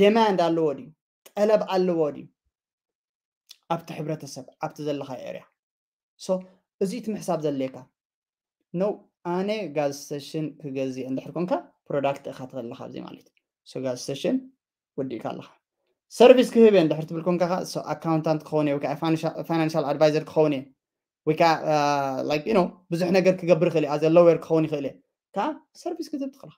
demand ኣለዎ ድዩ ጠለብ ኣለዎ ድዩ ኣብቲ ሕብረተሰብ ኣብቲ ዘለካ area so እዚ እቲ ምሕሳብ ዘድልየካ no ኣነ gas station ክገዝእ እንድሕር ኮንካ product ኢኻ ትኽእል ኣለካ ኣብዚ ማለት እዩ gas station ወዲእካ ኣለካ service ክህብ እየ እንድሕር ትብል ኮንካ accountant ክኸውን እየ ወይ ከዓ financial advisor ክኸውን እየ ወይ ከዓ like you know ብዙሕ ነገር ክገብር ይኽእል as a lawyer ክኸውን ይኽእል እየ ከዓ service ክትህብ ትኽእል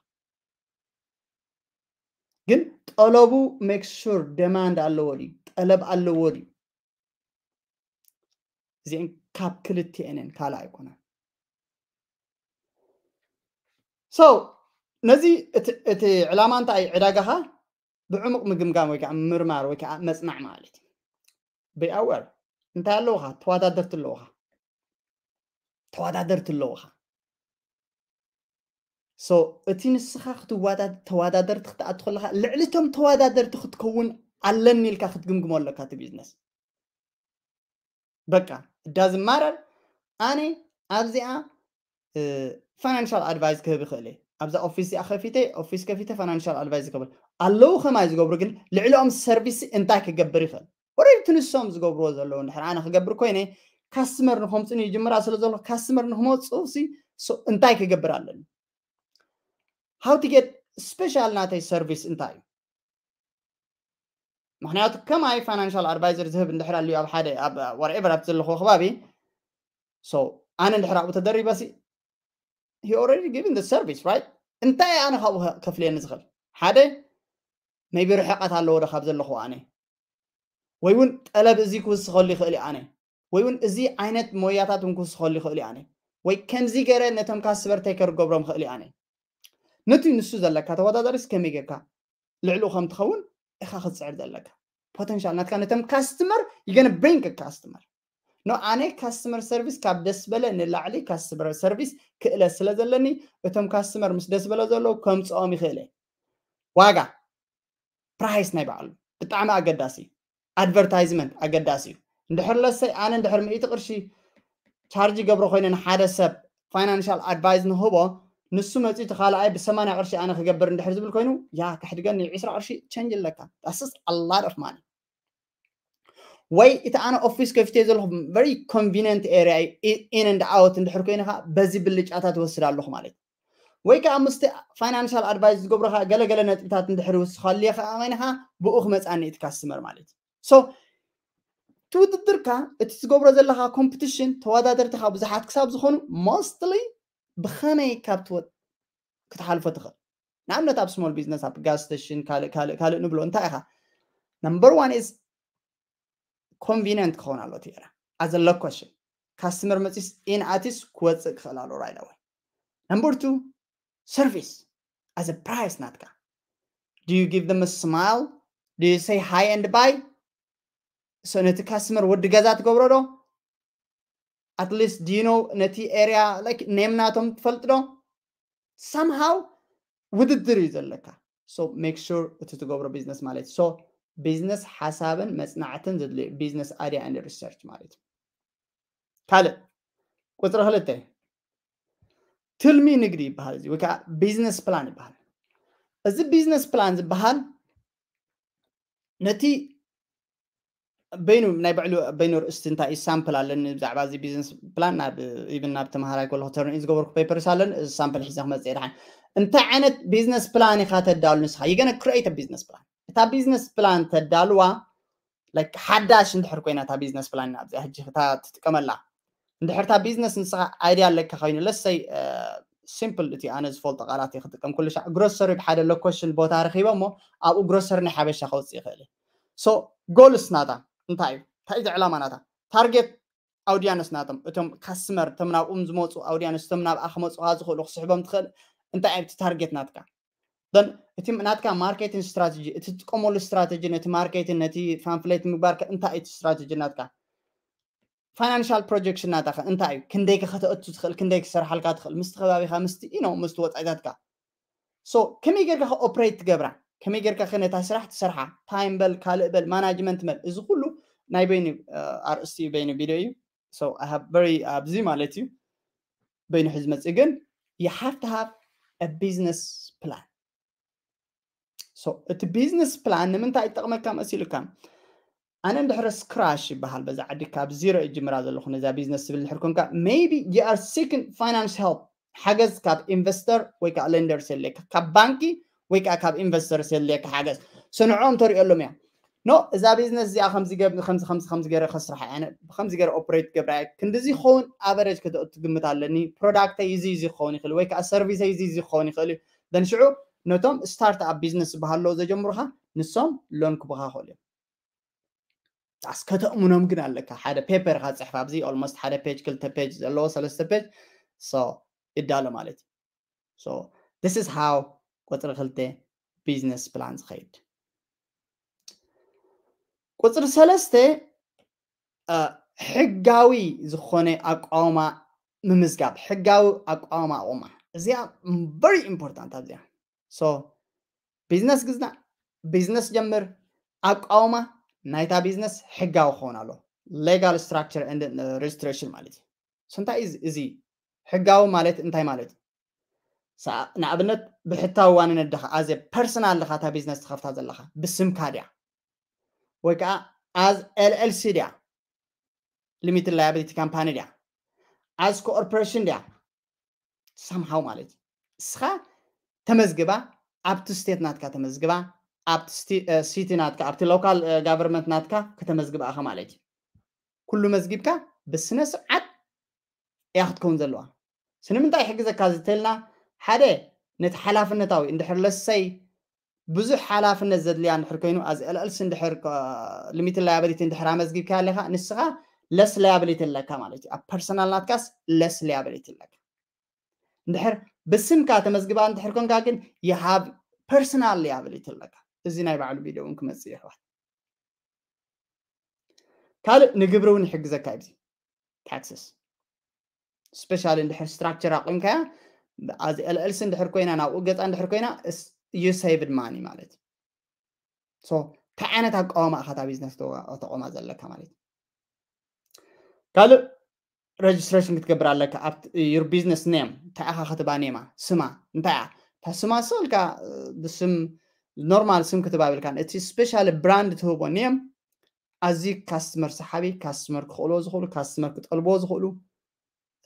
ግን ጠለቡ make sure demand ኣለዎ ድዩ ጠለብ ኣለዎ ድዩ እዚአን ካብ ክልቲአንን ካልእ ኣይኮነን so ነዚ እቲ ዕላማ እንታይ ዕዳጋኻ ብዕሙቕ ምግምጋም ወይ ከዓ ምርማር ወይ ከዓ መፅናዕ ማለት እዩ be aware እንታይ ኣለውኻ ተወዳደርቲ ኣለውኻ ተወዳደርቲ ኣለውኻ so እቲ ንስኻ ተወዳደርቲ ክትኣቱ ከለካ ልዕሊ እቶም ተወዳደርቲ ክትከውን ኣለኒ ኢልካ ክትግምግሞ ኣለካ እቲ business በቃ it doesn't matter ኣነ ኣብዚኣ financial advice ክህብ ይኽእል እየ ኣብዛ office እዚኣ ከፊተ office ከፊተ financial advice ክብል ኣለዉ ከማይ ዝገብሩ ግን ልዕሊኦም service እንታይ ክገብር ይኽእል already ትንሶም ዝገብርዎ ዘለዉ እንድሕር ኣነ ክገብር ኮይነ customer ንከምፁኒ ይጅምራ ስለ ዘሎ customer ንክመፁ እንታይ ክገብር ኣለኒ how to get special ናተይ service እንታይ እዩ ምክንያቱ ከማይ financial advisor ዝህብ እንድሕር ኣልዩ ኣብ ሓደ ኣብ whatever ኣብቲ ዘለዎ ከባቢ so ኣነ እንድሕር ኣብኡ ተደሪበሲ he already given the service right እንታይ ኣነ ካብኡ ከፍልየኒ ዝኽእል ሓደ maybe ርሕቀት ኣለዎ ዶ ካብ ዘለኹ ኣነ ወይ እውን ጠለብ እዚ ክውስኸሉ ይኽእል ኣነ ወይ እውን እዚ ዓይነት ሞያታት እውን ክውስኸሉ ይኽእል ኣነ ወይ ከምዚ ገረ ነቶም customer ተይከርገብሮም ይኽእል ኣነ ነቲ ንሱ ዘለካ ተወዳዳሪስ ከመይ ጌርካ ልዕሊኡ ከም ትኸውን ኢኻ ክትፅዕር ዘለካ potential ናትካ ነቶም customer you gonna bring a customer no ኣነ customer service ካብ ደስ በለ ንላዕሊ customer service ክእለ ስለ ዘለኒ እቶም customer ምስ ደስ በለ ዘለዉ ከምፅኦም ይኽእለ ዋጋ price ናይ ባዕሉ ብጣዕሚ ኣገዳሲ advertisement ኣገዳሲ እዩ እንድሕር ለሰይ ኣነ እንድሕር ሚእቲ ቅርሺ charge ገብሮ ኮይነ ንሓደ ሰብ financial advice ንህቦ ንሱ መፂኡ እቲ ካልኣይ ብሰማንያ ቅርሺ ኣነ ክገብር እንድሕር ዝብል ኮይኑ ያ ከሕድገኒ ዕስራ ቅርሺ change ኣለካ that's a lot of money ወይ እቲ ኣነ office ከፊተ ዘለኹ very convenient area in and out እንድሕር ኮይንካ በዚ ብልጫታት ይወስድ ኣለኹ ማለት ወይ ከዓ ምስቲ financial advice ዝገብረካ ገለገለ ነጥብታት እንድሕር ይውስኻሉ እየ ከዓ ኮይንካ ብኡ ክመፃኒ እቲ customer ማለት so እቲ ውድድርካ እቲ ዝገብሮ ዘለካ competition ተወዳደርትካ ብዙሓት ክሳብ ዝኾኑ mostly ብኸመይ ካብ ክትሓልፎ ትኽእል ንኣብነት ኣብ small business ኣብ gas station ካልእ ካልእ ካልእ ንብሎ እንታይ ኢኻ number one is convenient ክኸውን ኣሎ እቲ area as a location customer መፂስ in ኣቲስ ክወፅእ ክኽእል ኣሎ right away number two service as a price ናትካ do you give them a smile do you say hi and bye so ነቲ customer ወዲ ገዛ ትገብሮ ዶ at least do you know ነቲ area like name ናቶም ትፈልጥ ዶ somehow ውድድር እዩ ዘለካ so make sure እቲ ትገብሮ business ማለት so business ሓሳብን መፅናዕትን ዘድልዩ business idea and research ማለት እዩ ካልእ ቁፅሪ ክልተ ትልሚ ንግዲ ይበሃል እዚ ወይ ከዓ business plan ይበሃል እዚ business plan ዝበሃል ነቲ በይኑ ናይ ባዕሉ በይኑ ርእስቲ እንታይ እዩ ሳምፕል ኣለኒ ብዛዕባ እዚ business plan ናብ even ናብ ተምሃራይ ከለኩ ተርንኢ ዝገበርኩ papers ኣለኒ እዚ ሳምፕል ሒዘ ክመፅእ ድሓን እንታይ ዓይነት business plan ኢካ ተዳሉ ንስካ you gonna create a business plan እታ business plan ተዳልዋ like ሓዳሽ እንድሕር ኮይና እታ business plan ኣብዚኣ ሕጂ እታ ትጥቀመላ እንድሕር እታ business ንስኻ idea ኣለካ ኮይኑ let's say simple እቲ ኣነ ዝፈልጦ ቃላት እየ ክጥቀም ኩሉ ሻዕ grocery ብሓደ location ቦታ ረኺበ እሞ ኣብኡ grocery ናይ ሓበሻ ከውፅእ ይኽእል so goals ናታ እንታይ እዩ እንታይ እዩ ዕላማ ናታ target audience ናቶም፣ እቶም customer፣ እቶም ናብኦም ዝመፁ audience፣ እቶም ናብኣ ክመፁኻ ዝኽእሉ ክስሕቦም ትኽእል እንታይ እዩ እቲ target ናትካ? Then እቲ ናትካ marketing strategy፣ እቲ ትጥቀመሉ strategy ነቲ marketing፣ ነቲ pamphlet ምግባር እንታይ እዩ እቲ strategy ናትካ? Financial projection ናትካ እንታይ እዩ? ክንደይ ከተእቱ ትኽእል፣ ክንደይ ክሰርሓልካ ትኽእል? ምስቲ ከባቢኻ፣ ምስቲ you know ምስቲ ወፃኢታትካ። So ከመይ ጌርካ ከ operate ትገብራ? ከመይ ጌርካ ከ ነታ ስራሕ ትሰርሓ? Time በል፣ ካልእ በል፣ management በል፣ እዚ ኩሉ ናይ በይኑ ኣርእስቲ እዩ፣ በይኑ video እዩ። So I have very ኣብዚ ማለት እዩ በይኑ ሕዚ መፅእ፣ ግን you have to have a business plan። So እቲ business plan ንምንታይ ይጠቕመካ መሲሉካ? ኣነ እንድሕር scratch ይበሃል፣ በዛ ዓዲ ካብ zero እጅምራ ዘለኹ ነዛ business ትብል እንድሕር ኮንካ፣ maybe you are seeking finance help፣ ሓገዝ ካብ investor ወይ ከዓ lender የድልየካ፣ ካብ ባንኪ ወይ ከዓ ካብ investor የድልየካ ሓገዝ። So ንዕኦም ተሪኦሎም እያ፣ no እዛ business እዚኣ ከምዚ ገብ-፣ ከምዚ፣ ከምዚ፣ ከምዚ ገይረ ከስርሓ እየ፣ ኣነ ብከምዚ ገይረ operate ክገብራ እየ፣ ክንድዚ ክኸውን average ከተእቱ ግምት ኣለኒ፣ product ይ እዚ፣ እዚ ክኸውን ይኽእል ወይ ከዓ service ይ እዚ፣ እዚ ክኸውን ይኽእል እዩ። Then ሽዑ ነቶም start up business ዝበሃሉ ዘለዉ ዘጀምሩኻ ንሶም loan ክቡኻ ይኽእሉ እዮም። ኣስ ከተእምኖም ግን ኣለካ። ሓደ paper ኻ ጽሕፍ፣ ኣብዚ almost ሓደ page፣ ክልተ page ዘለዎ፣ ሰለስተ page፣ so ይዳሎ ማለት እዩ። So this is how ቁጽሪ ክልተ business plan ዝኸይድ። ቁጽሪ ሰለስተ፣ እ፣ ሕጋዊ ዝኾነ ኣቋውማ ምምዝጋብ፣ ሕጋዊ ኣቋውማ ኣቑማ። እዚኣ very important ኣብዚኣ። So business ግዝና፣ business ጀምር፣ ኣቋውማ ናይታ business ሕጋዊ ክኸውን ኣሎ። Legal structure and registration ማለት እዩ። So እንታይ እዩ እዚ? ሕጋዊ ማለት እንታይ ማለት እዩ? ንኣብነት ብሕታዊ ዋንነት ድኻ፣ as a personal ድኻ እታ business ትኸፍታ ዘለኻ፣ ብስምካ ድያ? ወይ ከዓ as L L C ድያ? Limited liability company ድያ? As corporation ድያ? Somehow ማለት እዩ። እስኻ ተመዝግባ፣ ኣብቲ state ናትካ ተመዝግባ፣ ኣብቲ city ናትካ፣ ኣብቲ local government ናትካ ከተመዝግባ ኢኻ ማለት እዩ። ኩሉ መዝጊብካ ብስነ ስርዓት እያ ክትከውን ዘለዋ። So ንምንታይ ይሕግዘካ እዚ ተልና፣ ሓደ ነቲ ሓላፍነታዊ እንድሕር ለሰይ ብዙሕ ሓላፍነት ዘድልያ እንድሕር ኮይኑ፣ as L L C እንድሕር፣ limited liability እንድሕር ኣመዝጊብካ ኣለኻ፣ ንስኻ less liability ኣለካ ማለት እዩ። ኣብ personal ናትካስ less liability ኣለካ። እንድሕር ብስምካ ተመዝግባ እንድሕር ኮንካ ግን you have personal liability ኣለካ። እዚ ናይ ባዕሉ video እውን ክመጽእ ይሕዋት። ካልእ ንግብሪ እውን ይሕግዘካ እዩ። Taxes specially እንድሕር structure ኣቑምካያ፣ as L L C እንድሕር ኮይና፣ ናብኡ ገጻ እንድሕር ኮይና፣ you saved money ማለት እዩ። So እንታይ ዓይነት ኣቋውማ ኢኻ እታ business ተቆማ ዘለካ ማለት እዩ። ካልእ registration ክትገብር ኣለካ። ኣብ your business name እንታይ ኢኻ ክትባ፣ ኔማ፣ ስማ እንታይ እያ? እታ ስማ ስልካ ብስም normal ስም ክትባ ይብልካ፣ እቲ specially brand ትህቦ name ኣዝዩ customer ሰሓቢ፣ customer ክኽእልዎ ዝኽእሉ፣ customer ክጠልብዎ ዝኽእሉ፣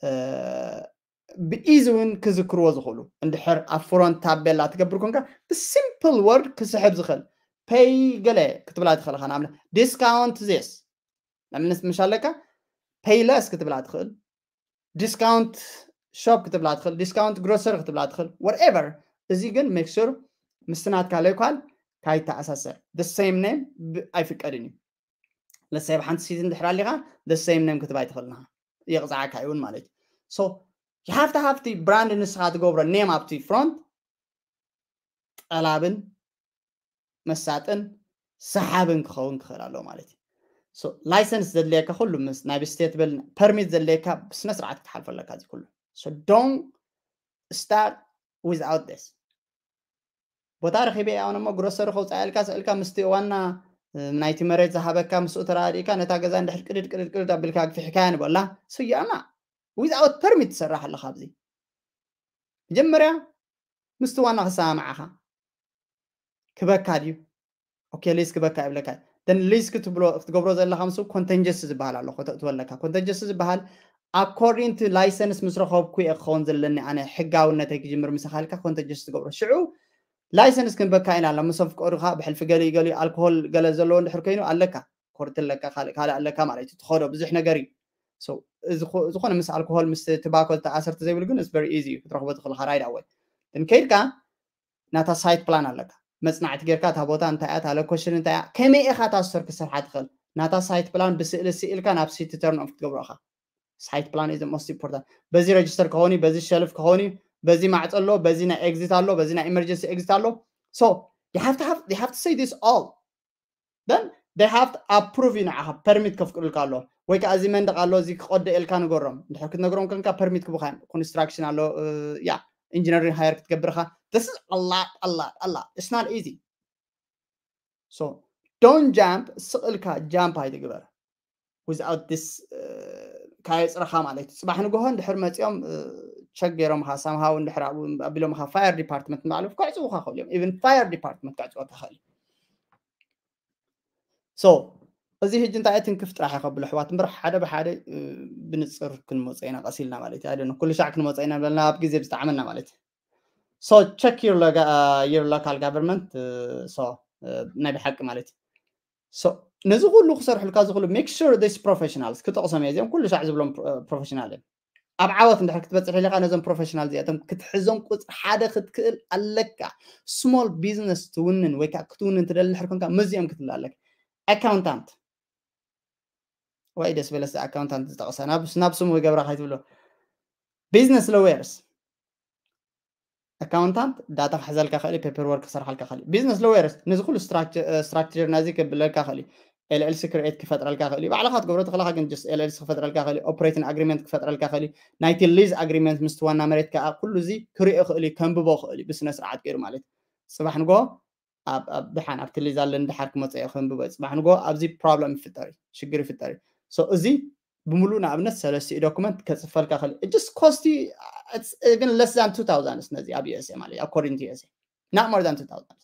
እ፣ ብኢዚ እውን ክዝክርዎ ዝኽእሉ። እንድሕር ኣብ front ታቤላ ትገብር ኮንካ፣ ብsimple word ክስሕብ ዝኽእል፣ pay ገለ ክትብላ ትኽእል ኢኻ። ንኣብነት discount this፣ ንኣብነት ምሽ ኣለካ፣ pay less ክትብላ ትኽእል፣ discount shop ክትብላ ትኽእል፣ discount grocery ክትብላ ትኽእል፣ whatever። እዚ ግን make sure ምስቲ ናትካ local ካይተኣሳሰር። The same name ብ-፣ ኣይፍቀድን እዩ። ለሰይ ኣብ ሓንቲ city እንድሕር ኣሊኻ the same name ክትባ ኣይትኽእልን ኢኻ። የቕጽዓካ እውን ማለት እዩ። So you have to have እቲ brand ንስኻ ትገብሮ name ኣብቲ front ጠላብን መሳጥን ሰሓብን ክኸውን ክኽእል ኣለዎ ማለት እዩ። So license ዘድልየካ ኩሉ ምስ ናይ state በል permit ዘድልየካ ብስነ ስርዓት ክትሓልፎ ኣለካ እዚ ኩሉ። So don't start without this። ቦታ ረኺበ እያ፣ ኣነ እሞ grocery ከውፅኣ ኢልካ ስእልካ ምስቲ ዋና፣ እ፣ ናይቲ መሬት ዝሃበካ ምስኡ ተራዲእካ ነታ ገዛ እንድሕር ቅድድ ቅድድ ቅድድ ኣቢልካ ኣግፊሕካያ ንበላ። So you are not without permit ትሰርሕ ኣለኻ ኣብዚ። መጀመርያ ምስቲ ዋና ክሰማምዓኻ ክበካ ድዩ? ኦኬ፣ lease ክበካ ይብለካ። Then lease ክትብሎ፣ ክትገብሮ ዘለኻ ምስ contingency ዝበሃል ኣሎ፣ ከተእትዎ ኣለካ። Contingency ዝበሃል according to license ምስ ረኸብኩ እየ ክኸውን ዘለኒ ኣነ ሕጋውነተይ ክጅምር ምሳኻ ኢልካ contingency ትገብሮ። ሽዑ license ክንበካ ኢና ኣሎ፣ ምስ ኣፍቀዱኻ ብሕልፊ ገሊኡ ገሊኡ ኣልኮሆል ገለ ዘለዎ እንድሕር ኮይኑ ኣለካ፣ ኮርት ኣለካ፣ ካልእ፣ ካልእ ኣለካ ማለት እዩ። ትኸዶ ብዙሕ ነገር እዩ። So፣ እዚ ኮ-፣ ዝኾነ ምስ ኣልኮሆል፣ ምስ ትባኮ ዝተኣሰር ተዘይብሉ ግን it's very easy እዩ፣ ክትረኽቦ ትኽእል ኢኻ right away። Then ከይድካ ናታ site plan ኣለካ። መጽናዕቲ ጌርካ እታ ቦታ እንታይ እያ፣ እታ location እንታይ እያ፣ ከመይ ኢኻ እታ store ክሰርሓ ትኽእል። ናታ site plan ብስእሊ ስኢልካ ናብ city turn off ክትገብሮ ኢኻ። Site plan is the most important. በዚ register ክኸውን እዩ፣ በዚ shelf ክኸውን እዩ፣ በዚ ማዕጾ ኣሎ፣ በዚ ናይ exit ኣሎ፣ በዚ ናይ emergency exit ኣሎ። So you have to have, you have to say this all. Then they have to approve you ንዓኻ permit ከፍቅዱልካ ኣሎ። ወይ ከዓ እዚ መንደቕ ኣሎ፣ እዚ ክቐዶ ኢልካ ንገሮም። እንድሕር ክትነግሮም ከንካ permit ክቡኻ እዮም። Construction ኣሎ፣ ያ፣ engineering hire ክትገብርኻ። This is a lot, a lot, a lot. It's not easy. So don't jump፣ ስቕ ኢልካ jump ኣይትግበር without this ካየፅረኻ ማለት እዩ። ፅባሕ ንግሆ እንድሕር መፂኦም check ገይሮምኻ፣ somehow እንድሕር ኣብኡ ኣቢሎምኻ፣ fire department ንባዕሎም ከዕፅዉኻ ይኽእሉ እዮም። Even fire department ከዕፅወካ ይኽእል እዩ። So እዚ ሕጂ እንታይ ትንክፍ ጥራሕ ከብሎ ኣሕዋት እምበር፣ ሓደ ብሓደ ብንፅር ክንመፀ ኢና ቀስ ኢልና ማለት እዩ። I don't know፣ ኩሉ ሻዕ ክንመፀ ኢና በልና ኣብ ግዜ ብዝጠዓመና ማለት እዩ። So check your local government። So ናይ ብሓቂ ማለት እዩ። So ነዚ ኩሉ ክሰርሕልካ፣ እዚ ኩሉ make sure this professionals ክጠቕሶም እየ፣ እዚኦም ኩሉ ሻዕ ዝብሎም professional እዮም። ኣብ ዓወት እንድሕር ክትበፅሕ ኢልካ፣ ነዞም professional እዚኣቶም ክትሕዞም ቁፅሪ ሓደ ክትክእል ኣለካ። Small business ትውንን ወይ ከዓ ክትውንን ትደሊ እንድሕር ኮንካ፣ ምስዚኦም ክትብል ኣለካ። Accountant ወይ ደስ በለስ accountant ዝጠቕሰ ናብ ስሙ ይገብራ ከይትብሎ። Business lawyers፣ accountant ዳታ ክሕዘልካ ክእል፣ paperwork ክሰርሓልካ ክእል። Business lawyers ነዚ ኩሉ structure ናዚ ክብለልካ ክእል፣ LLC create ክፈጥረልካ ክእል። ባዕልኻ ትገብሮ ተኽለኻ ግን just LLC ክፈጥረልካ ክእል፣ operating agreement ክፈጥረልካ ክእል፣ ናይቲ lease agreement ምስቲ ዋና መሬት ከዓ ኩሉ እዚ ክሪኦ ክእል፣ ከንብቦ ክእል ብስነ ስርዓት ገይሩ ማለት። ፅባሕ ንጎ ኣብ ድሓን ኣብቲ lease ኣለኒ ድሓር ክመፀ ክንብቦ። ፅባሕ ንጎ ኣብዚ problem ይፍጠር፣ ሽግር ይፍጠር። So እዚ ብምሉእ ንኣብነት ሰለስቲኡ document ከፅፈልካ ክእል። It just cost you even less than two thousand ነዚ ኣብ USA ማለት፣ according to USA, not more than two thousand።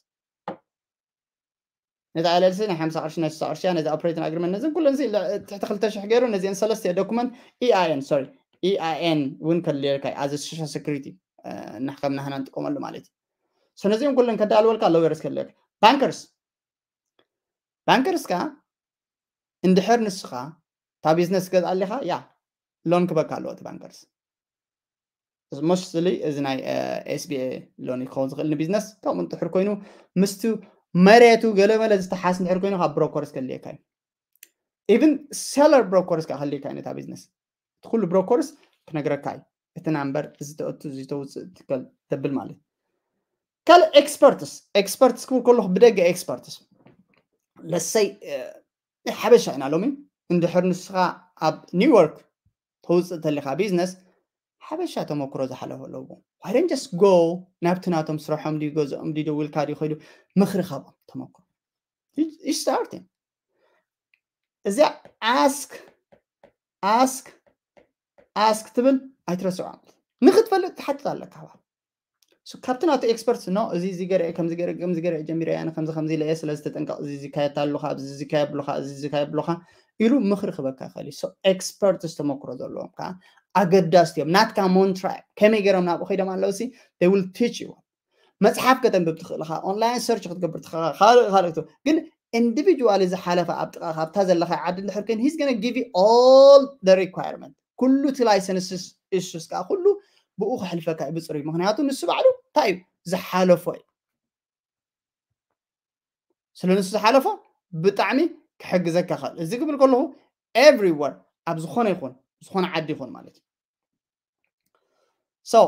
ነዚ LLC ናይ ሓምሳ ቅርሺ፣ ናይ ስሳ ቅርሺ፣ ነዚ operating agreement፣ ነዚ ኩሉ እዚ ትሕቲ ክልተ ሽሕ ገይሩ፣ ነዚአን ሰለስተ document፣ EIN፣ sorry፣ EIN እውን ከድልየልካ እዩ፣ as a social security፣ እና ከም ናህና ንጥቀመሉ ማለት እዩ። So ነዚኦም ኩለን ከዳልወልካ lawyers ከድልየልካ። Bankers፣ bankers ከ እንድሕር ንስኻ እታ business ገዝኣ ኣለኻ፣ ያ፣ loan ክበካ ኣለዎ እቲ bankers። Mostly እዚ ናይ SBA loan ክኸውን ዝኽእል ንቢዝነስ። ከምኡ እንድሕር ኮይኑ ምስቲ መሬቱ ገለመለ ዝተሓስ እንድሕር ኮይኑ ካብ brokers ከድልየካ እዩ። Even seller brokers ከዓ ከድልየካ እዩ ነታ business። እቲ ኩሉ brokers ክነግረካ እዩ። እቲ number፣ እዚ ተእቱ፣ እዚ ተውፅእ፣ እቲ ከል-፣ ተብል ማለት እዩ። ካልእ experts፣ experts ክብል ከለኹ ብደገ experts፣ let's say ሓበሻ ኢና ሎሚ። እንድሕር ንስኻ ኣብ ኒውዮርክ ተውፅእ ተሊኻ business፣ ሓበሻ ተመክሮ ዝሓለፈ ኣለዎ። Why don't just go ናብቲ ናቶም ስርሖም ድዩ ገዝኦም ድዩ ደዊልካ ድዩ ከይዱ ምኽሪ ካብኦም ተመክሮ። You starting እዚኣ ask ask ask ትብል ኣይትረስዖ። ንክትፈልጥ ትሓትት ኣለካ። ካብቲ ናቱ experts፣ no፣ እዚ እዚ ገርአ ከምዚ ገርአ ከምዚ ገርአ ጀሚረ፣ ኣነ ከምዚ ከምዚ ኢለ እየ፣ ስለዚ ተጠንቀቕ፣ እዚ እዚ ካየት ኣለኻ፣ ኣብዚ እዚ ካየብሉኻ፣ እዚ እዚ ካየብሉኻ ኢሉ ምኽሪ ክበካ ይኽእል እዩ። So experts ተመክሮ ዘለዎም ከዓ ኣገዳስቲ እዮም። ናትካ ሞንትራ እዮም። ከመይ ገይሮም ናብኡ ከይዶም ኣለዉ ሲ፣ they will teach you። መፅሓፍ ከተንብብ ትኽእል ኢኻ፣ online search ክትገብር ትኽእል ኢኻ፣ ካልእ ካልእ ክትብል። ግን individually ዝሓለፈ ኣብ ጥቓ ካብታ ዘለኻ ዓዲ እንድሕር ኮይኑ፣ he's gonna give you all the requirement። ኩሉ እቲ license issues ከዓ ኩሉ ብኡ ክሕልፈካ እዩ ብፅሩይ። ምክንያቱ ንሱ ባዕሉ እንታይ እዩ ዝሓለፎ እዩ። ስለ ንሱ ዝሓለፎ ብጣዕሚ ክሕግዘካ ይኽእል። እዚ ክብል ከለኹ everywhere፣ ኣብ ዝኾነ ይኹን፣ ዝኾነ ዓዲ ይኹን ማለት እዩ። So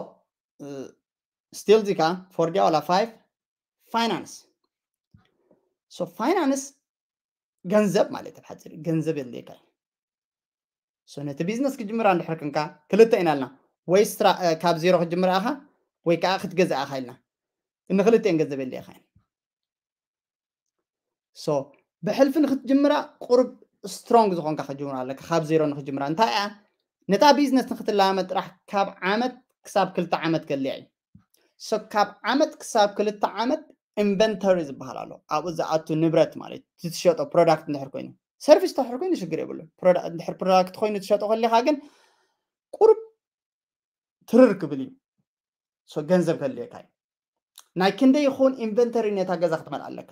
still ዚካ for the all five፣ finance። So finance ገንዘብ ማለት እዩ፣ ብሓፂር ገንዘብ የድልየካ እዩ። So ነቲ ቢዝነስ ክጅምራ እንድሕር ክንካ ክልተ ኢና ኢልና፣ ወይ ካብ ዜሮ ክትጅምራ ኢኻ ወይ ከዓ ክትገዝእ ኢኻ ኢልና። ንክልተን ገንዘብ የድልየካ እዩ። So ብሕልፊ ንክትጅምራ ቁሩብ ስትሮንግ ዝኾንካ ክትጅምራ ኣለካ፣ ካብ ዜሮ ንክትጅምራ። እንታይ እያ? ነታ ቢዝነስ ንክትለማመድ ጥራሕ ካብ ዓመት ክሳብ ክልተ ዓመት ከድልያ እዩ። So ካብ ዓመት ክሳብ ክልተ ዓመት ኢንቨንተሪ ዝበሃል ኣሎ። ኣብኡ ዝኣቱ ንብረት ማለት እዩ፣ እቲ ትሸጦ ፕሮዳክት እንድሕር ኮይኑ፣ ሰርቪስ እንድሕር ኮይኑ ሽግር የብሉን። ፕሮዳ-፣ እንድሕር ፕሮዳክት ኮይኑ ትሸጦ ከሊኻ ግን ቁሩብ ትርር ክብል እዩ። So ገንዘብ ከድልየካ እዩ። ናይ ክንደይ ይኹን ኢንቨንተሪ ነታ ገዛ ክትመልኣ ኣለካ።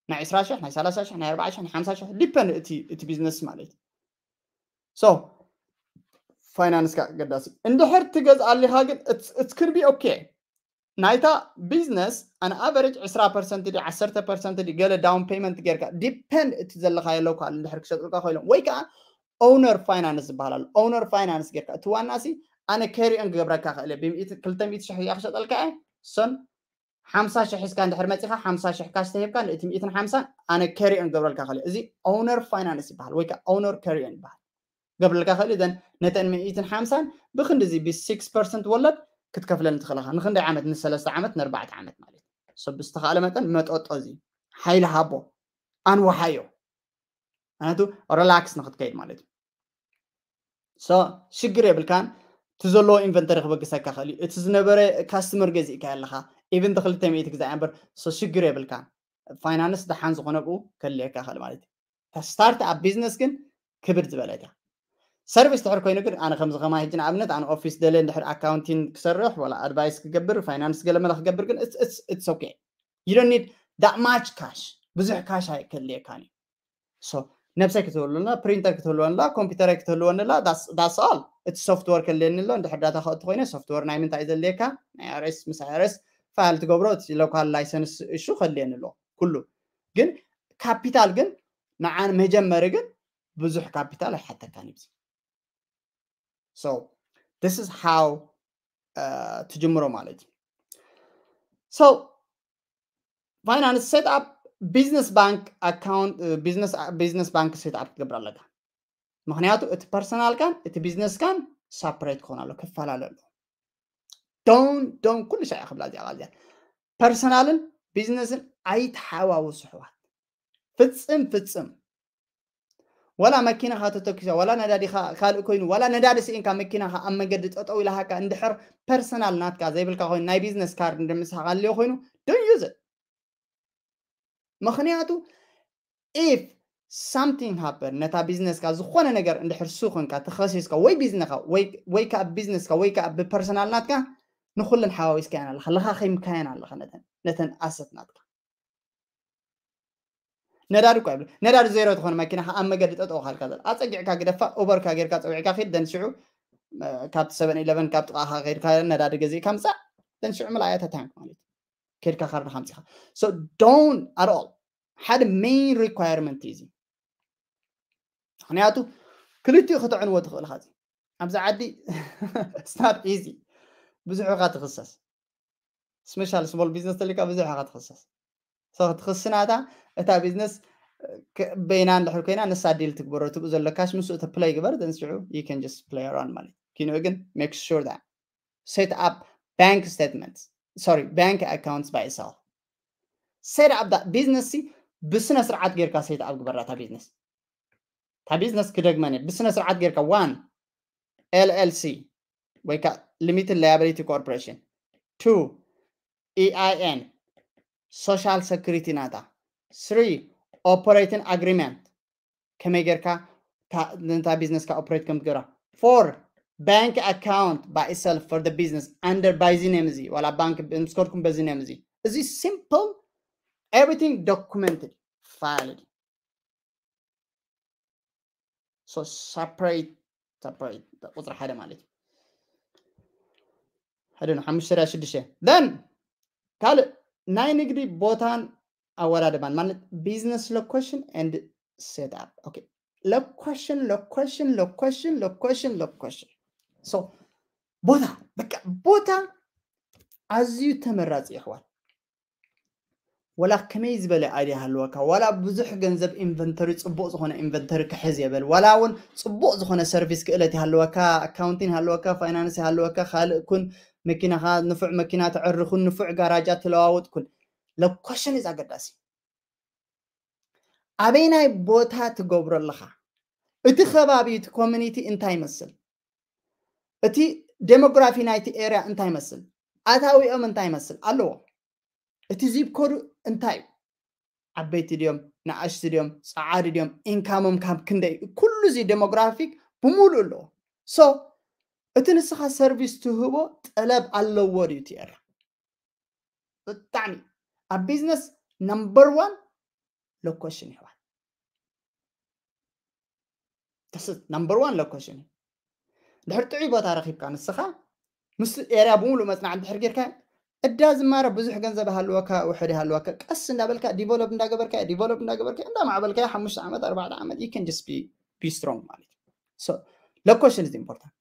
ናይ ዕስራ ሽሕ፣ ናይ ሰላሳ ሽሕ፣ ናይ ኣርባዓ ሽሕ፣ ናይ ሓምሳ ሽሕ፣ ዲፐንድ እቲ፣ እቲ ቢዝነስ ማለት እዩ። So ፋይናንስካ ኣገዳሲ። እንድሕር ትገዝኣ ኣሊኻ ግን it's, it's could be okay። ናይታ ቢዝነስ ኣን ኣቨሬጅ ዕስራ ፐርሰንት ድዩ፣ ዓሰርተ ፐርሰንት ድዩ፣ ገለ ዳውን ፔመንት ጌርካ፣ ዲፐንድ እቲ ዘለኻዮ ሎካል እንድሕር ክሸጡልካ ኮይኖም፣ ወይ ከዓ ኦውነር ፋይናንስ ዝበሃል ኣሎ። ኦውነር ፋይናንስ ጌርካ እቲ ዋና ሲ ኣነ carry on ክገብረካ ክእል እየ። ብሚእቲ ክልተ ሚእቲ ሽሕ እያ ክሸጠልካ እየ። እሶን ሓምሳ ሽሕ ሒዝካ እንድሕር መፂኻ ሓምሳ ሽሕ ካሽ ተሂብካ ንእቲ ሚእትን ሓምሳን ኣነ carry on ክገብረልካ ክእል እየ። እዚ ኦውነር ፋይናንስ ይበሃል ወይ ከዓ ኦውነር carry on ይበሃል። ገብረልካ ክእል እየ። ዘን ነተን ሚእትን ሓምሳን ብክንድዚ ብ six percent ወለድ ክትከፍለኒ ትኽእል ኢኻ። ንክንደይ ዓመት? ንሰለስተ ዓመት ንኣርባዕተ ዓመት ማለት እዩ። ሰብ ብዝተኻእለ መጠን መጠጦ እዚ ሓይሊ ሃቦ፣ ኣንወሓዮ። ምክንያቱ ሪላክስ ንክትከይድ ማለት እዩ። ሶ ሽግር የብልካን። እቲ ዘለዎ ኢንቨንተሪ ክበግሰካ ክእል እዩ። እቲ ዝነበረ ካስተመር ገዚእካ ኣለኻ። ኢቨን ተክልተ ሚእቲ ግዛእ እምበር ሶ ሽግር የብልካን። ፋይናንስ ደሓን ዝኾነ ብኡ ከድልየካ ክእል ማለት እዩ። ስታርት ኣፕ ቢዝነስ ግን ክብድ ዝበለት እያ። ሰርቪስ ድሕር ኮይኑ ግን ኣነ ከምዚ ከማይ ሕጂ ንኣብነት ኣነ ኦፊስ ደለ እንድሕር ኣካውንቲንግ ክሰርሕ ወላ ኣድቫይስ ክገብር ፋይናንስ ገለመለ ክገብር ግን it's okay. You don't need that much cash. ብዙሕ ካሽ ኣይከድልየካን እዩ። ሶ ነብሰይ ክትህልወላ፣ ፕሪንተር ክትህልወላ፣ ኮምፒውተረይ ክትህልወንላ that's all። እቲ ሶፍትወር ከድልየኒ ኣሎ። እንድሕር ዳታ ከእቱ ኮይነ ሶፍትወር ናይ ምንታይ እዩ ዘድልየካ? ናይ ኣይኣርኤስ፣ ምስ ኣይኣርኤስ ፋይል ትገብሮ፣ እቲ ሎካል ላይሰንስ እሹ ከድልየኒ ኣሎ ኩሉ። ግን ካፒታል ግን ንዓን መጀመሪ ግን ብዙሕ ካፒታል ኣይሓተካን እዩ። So this is how ትጅምሮ ማለት እዩ። So ፋይናንስ ሴት ኣፕ ቢዝነስ ባንክ ኣካውንት፣ ቢዝነስ ባንክ ሴት ኣፕ ክትገብር ኣለካ። ምክንያቱ እቲ ፐርሰናልካን እቲ ቢዝነስካን ሳፕሬት ክኾን ኣሎ፣ ክፈላለ ኣሎ። ዶን ዶን ኩሉ ሻዕ ክብላ እዚኣ ቃል እዚኣ ፐርሰናልን ቢዝነስን ኣይተሓዋውሱ ኣሕዋት። ፍጽም ፍጽም። ወላ መኪናኻ ተተኪሳ፣ ወላ ነዳዲኻ ካልእ ኮይኑ፣ ወላ ነዳዲ ስኢንካ መኪናኻ ኣብ መንገዲ ጠጠው ኢላሃካ እንድሕር ፐርሰናል ናትካ ዘይብልካ ኮይኑ፣ ናይ ቢዝነስ ካርድ እንድምስሓ ካልዮ ኮይኑ፣ don't use it። ምክንያቱ if something happen፣ ነታ ቢዝነስካ ዝኾነ ነገር እንድሕር ሱ ኮንካ ተኸሲስካ ወይ ቢዝነካ ወይ ወይ ከኣ ቢዝነስካ ወይ ከኣ ብፐርሰናል ናትካ ንኩለን ሓዋዊስካየን ኣለኻ፣ ለኻኺምካየን ኣለኻ ነተን ነተን ኣሰት ናትካ። ነዳዲ እኳ ይብሉ ነዳዲ ዜሮ ዝኾነ መኪና ኣብ መገዲ ጠጠው ካልካ ዘላ ኣፀጊዕካ ግደፋ ኡበርካ ጌርካ ፀዊዕካ ኪድ ደንሽዑ ካብቲ ሰቨን ኢለቨን ካብ ጥቃኻ ከይድካ ነዳዲ ገዚእካ ምፃእ ደንሽዑ ምልኣያ ተታንክ ማለት እዩ። ከይድካ ካርድኻ ምፂኻ so don't at all ሓደ main requirement እዩ እዚ። ምክንያቱ ክልቲኡ ከተዕንዎ ትኽእል ኢኻ ኣብዚ ዓዲ it's not easy ብዙሕ ኢኻ ትኽሰስ special small business ተሊካ ብዙሕ ኢኻ ትኽሰስ so ክትኽስናታ እታ ቢዝነስ በይና እንድሕር ኮይና ንሳ ዲል ትግበሮ ትብኡ ዘሎ ካሽ ምስኡ ተፕላይ ግበር then ሽዑ you can just play around ማለት እዩ። ኪንኡ ግን make sure that set up bank statements sorry bank accounts by itself set up that business ብስነ ስርዓት ጌርካ set up ግበራ እታ ቢዝነስ እታ ቢዝነስ ክደግመን ብስነ ስርዓት ጌርካ one L L C ወይ ከዓ limited liability corporation two E I N social security ናታ three operating agreement ከመይ ጌርካ ነታ ቢዝነስካ ኦፕሬት ከም ትገብራ four bank account by itself for the business under by እዚ name እዚ ዋላ ባንክ ምስ ከድኩም በዚ name እዚ እዚ simple everything documented filed so separate separate ቁፅሪ ሓደ ማለት እዩ ሓደ ነው ሓሙሽተ ዳ ሽዱሽተ then ካልእ ናይ ንግዲ ቦታን ኣወዳድባን ማለት business location and set up okay location location location location location so ቦታ በቃ ቦታ ኣዝዩ ተመራፂ ይሕዋል ወላ ከመይ ዝበለ idea ሃለወካ ዋላ ብዙሕ ገንዘብ ኢንቨንተሪ ፅቡቅ ዝኮነ ኢንቨንተሪ ክሕዝ የበል ዋላ እውን ፅቡቅ ዝኮነ ሰርቪስ ክእለት ይሃለወካ ኣካውንቲን ሃለወካ ፋይናንስ ይሃለወካ ካልእ ኩን መኪናካ ንፉዕ መኪና ተዕርኩን ንፉዕ ጋራጃ ትለዋውጥ ኩን location is ኣገዳሲ ኣበይናይ ቦታ ትገብሮ ኣለካ እቲ ከባቢ እቲ community እንታይ ይመስል እቲ demography ናይቲ area እንታይ ይመስል ኣታዊኦም እንታይ ይመስል ኣለዎ እቲ zip code እንታይ እዩ ዓበይቲ ድዮም ንኣሽቲ ድዮም ፀዓዱ ድዮም income ኦም ካብ ክንደይ ኩሉ እዚ demographic ብምሉእ ኣለዎ so እቲ ንስኻ ሰርቪስ ትህቦ ጠለብ ኣለዎ ድዩ እቲ area ብጣዕሚ ኣብ ቢዝነስ number one location ይሕዋል number one location እዩ ድሕር ጥዑይ ቦታ ረኪብካ ንስኻ ምስ area ብምሉእ መፅናዕ እንድሕር ጌርካ እዳ ዝማረ ብዙሕ ገንዘብ ሃለወካ ውሕድ ሃለወካ ቀስ እንዳበልካ develop እንዳገበርካ develop እንዳገበርካ እንዳማዕበልካ ሓሙሽተ ዓመት ኣርባዕተ ዓመት you can just be be strong ማለት እዩ So, location is important.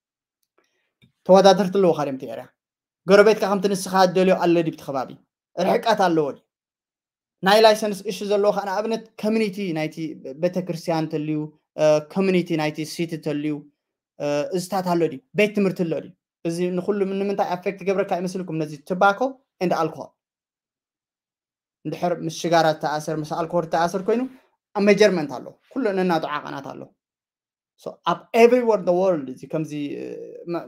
ተወዳደርቲ ኣለዎ ካልም ቲ ኤርያ። ጎረቤትካ ከምቲ ንስኻ ደልዮ ኣሎ ድዩ እቲ ከባቢ? ርሕቀት ኣለዎ ድዩ? ናይ ላይሰንስ እሹ ዘለዎ ከዓ ንኣብነት ኮሚኒቲ ናይቲ ቤተክርስትያን ተልዩ፣ ኮሚኒቲ ናይቲ ሲቲ ተልዩ፣ እዝታት ኣሎ ድዩ? ቤት ትምህርቲ ኣሎ ድዩ? እዚ ንኩሉ ንምንታይ ኣፌክት ገብረካ ይመስልኩም? ነዚ ትባኮ ኤንድ ኣልኮሆል እንድሕር ምስ ሽጋራ ተኣሰር ምስ ኣልኮሆል ተኣሰር ኮይኑ ኣብ ሜጀርመንት ኣሎ። ኩሉ ነናቱ ዓቐናት ኣሎ። ኣብ everywhere the world እዚ ከምዚ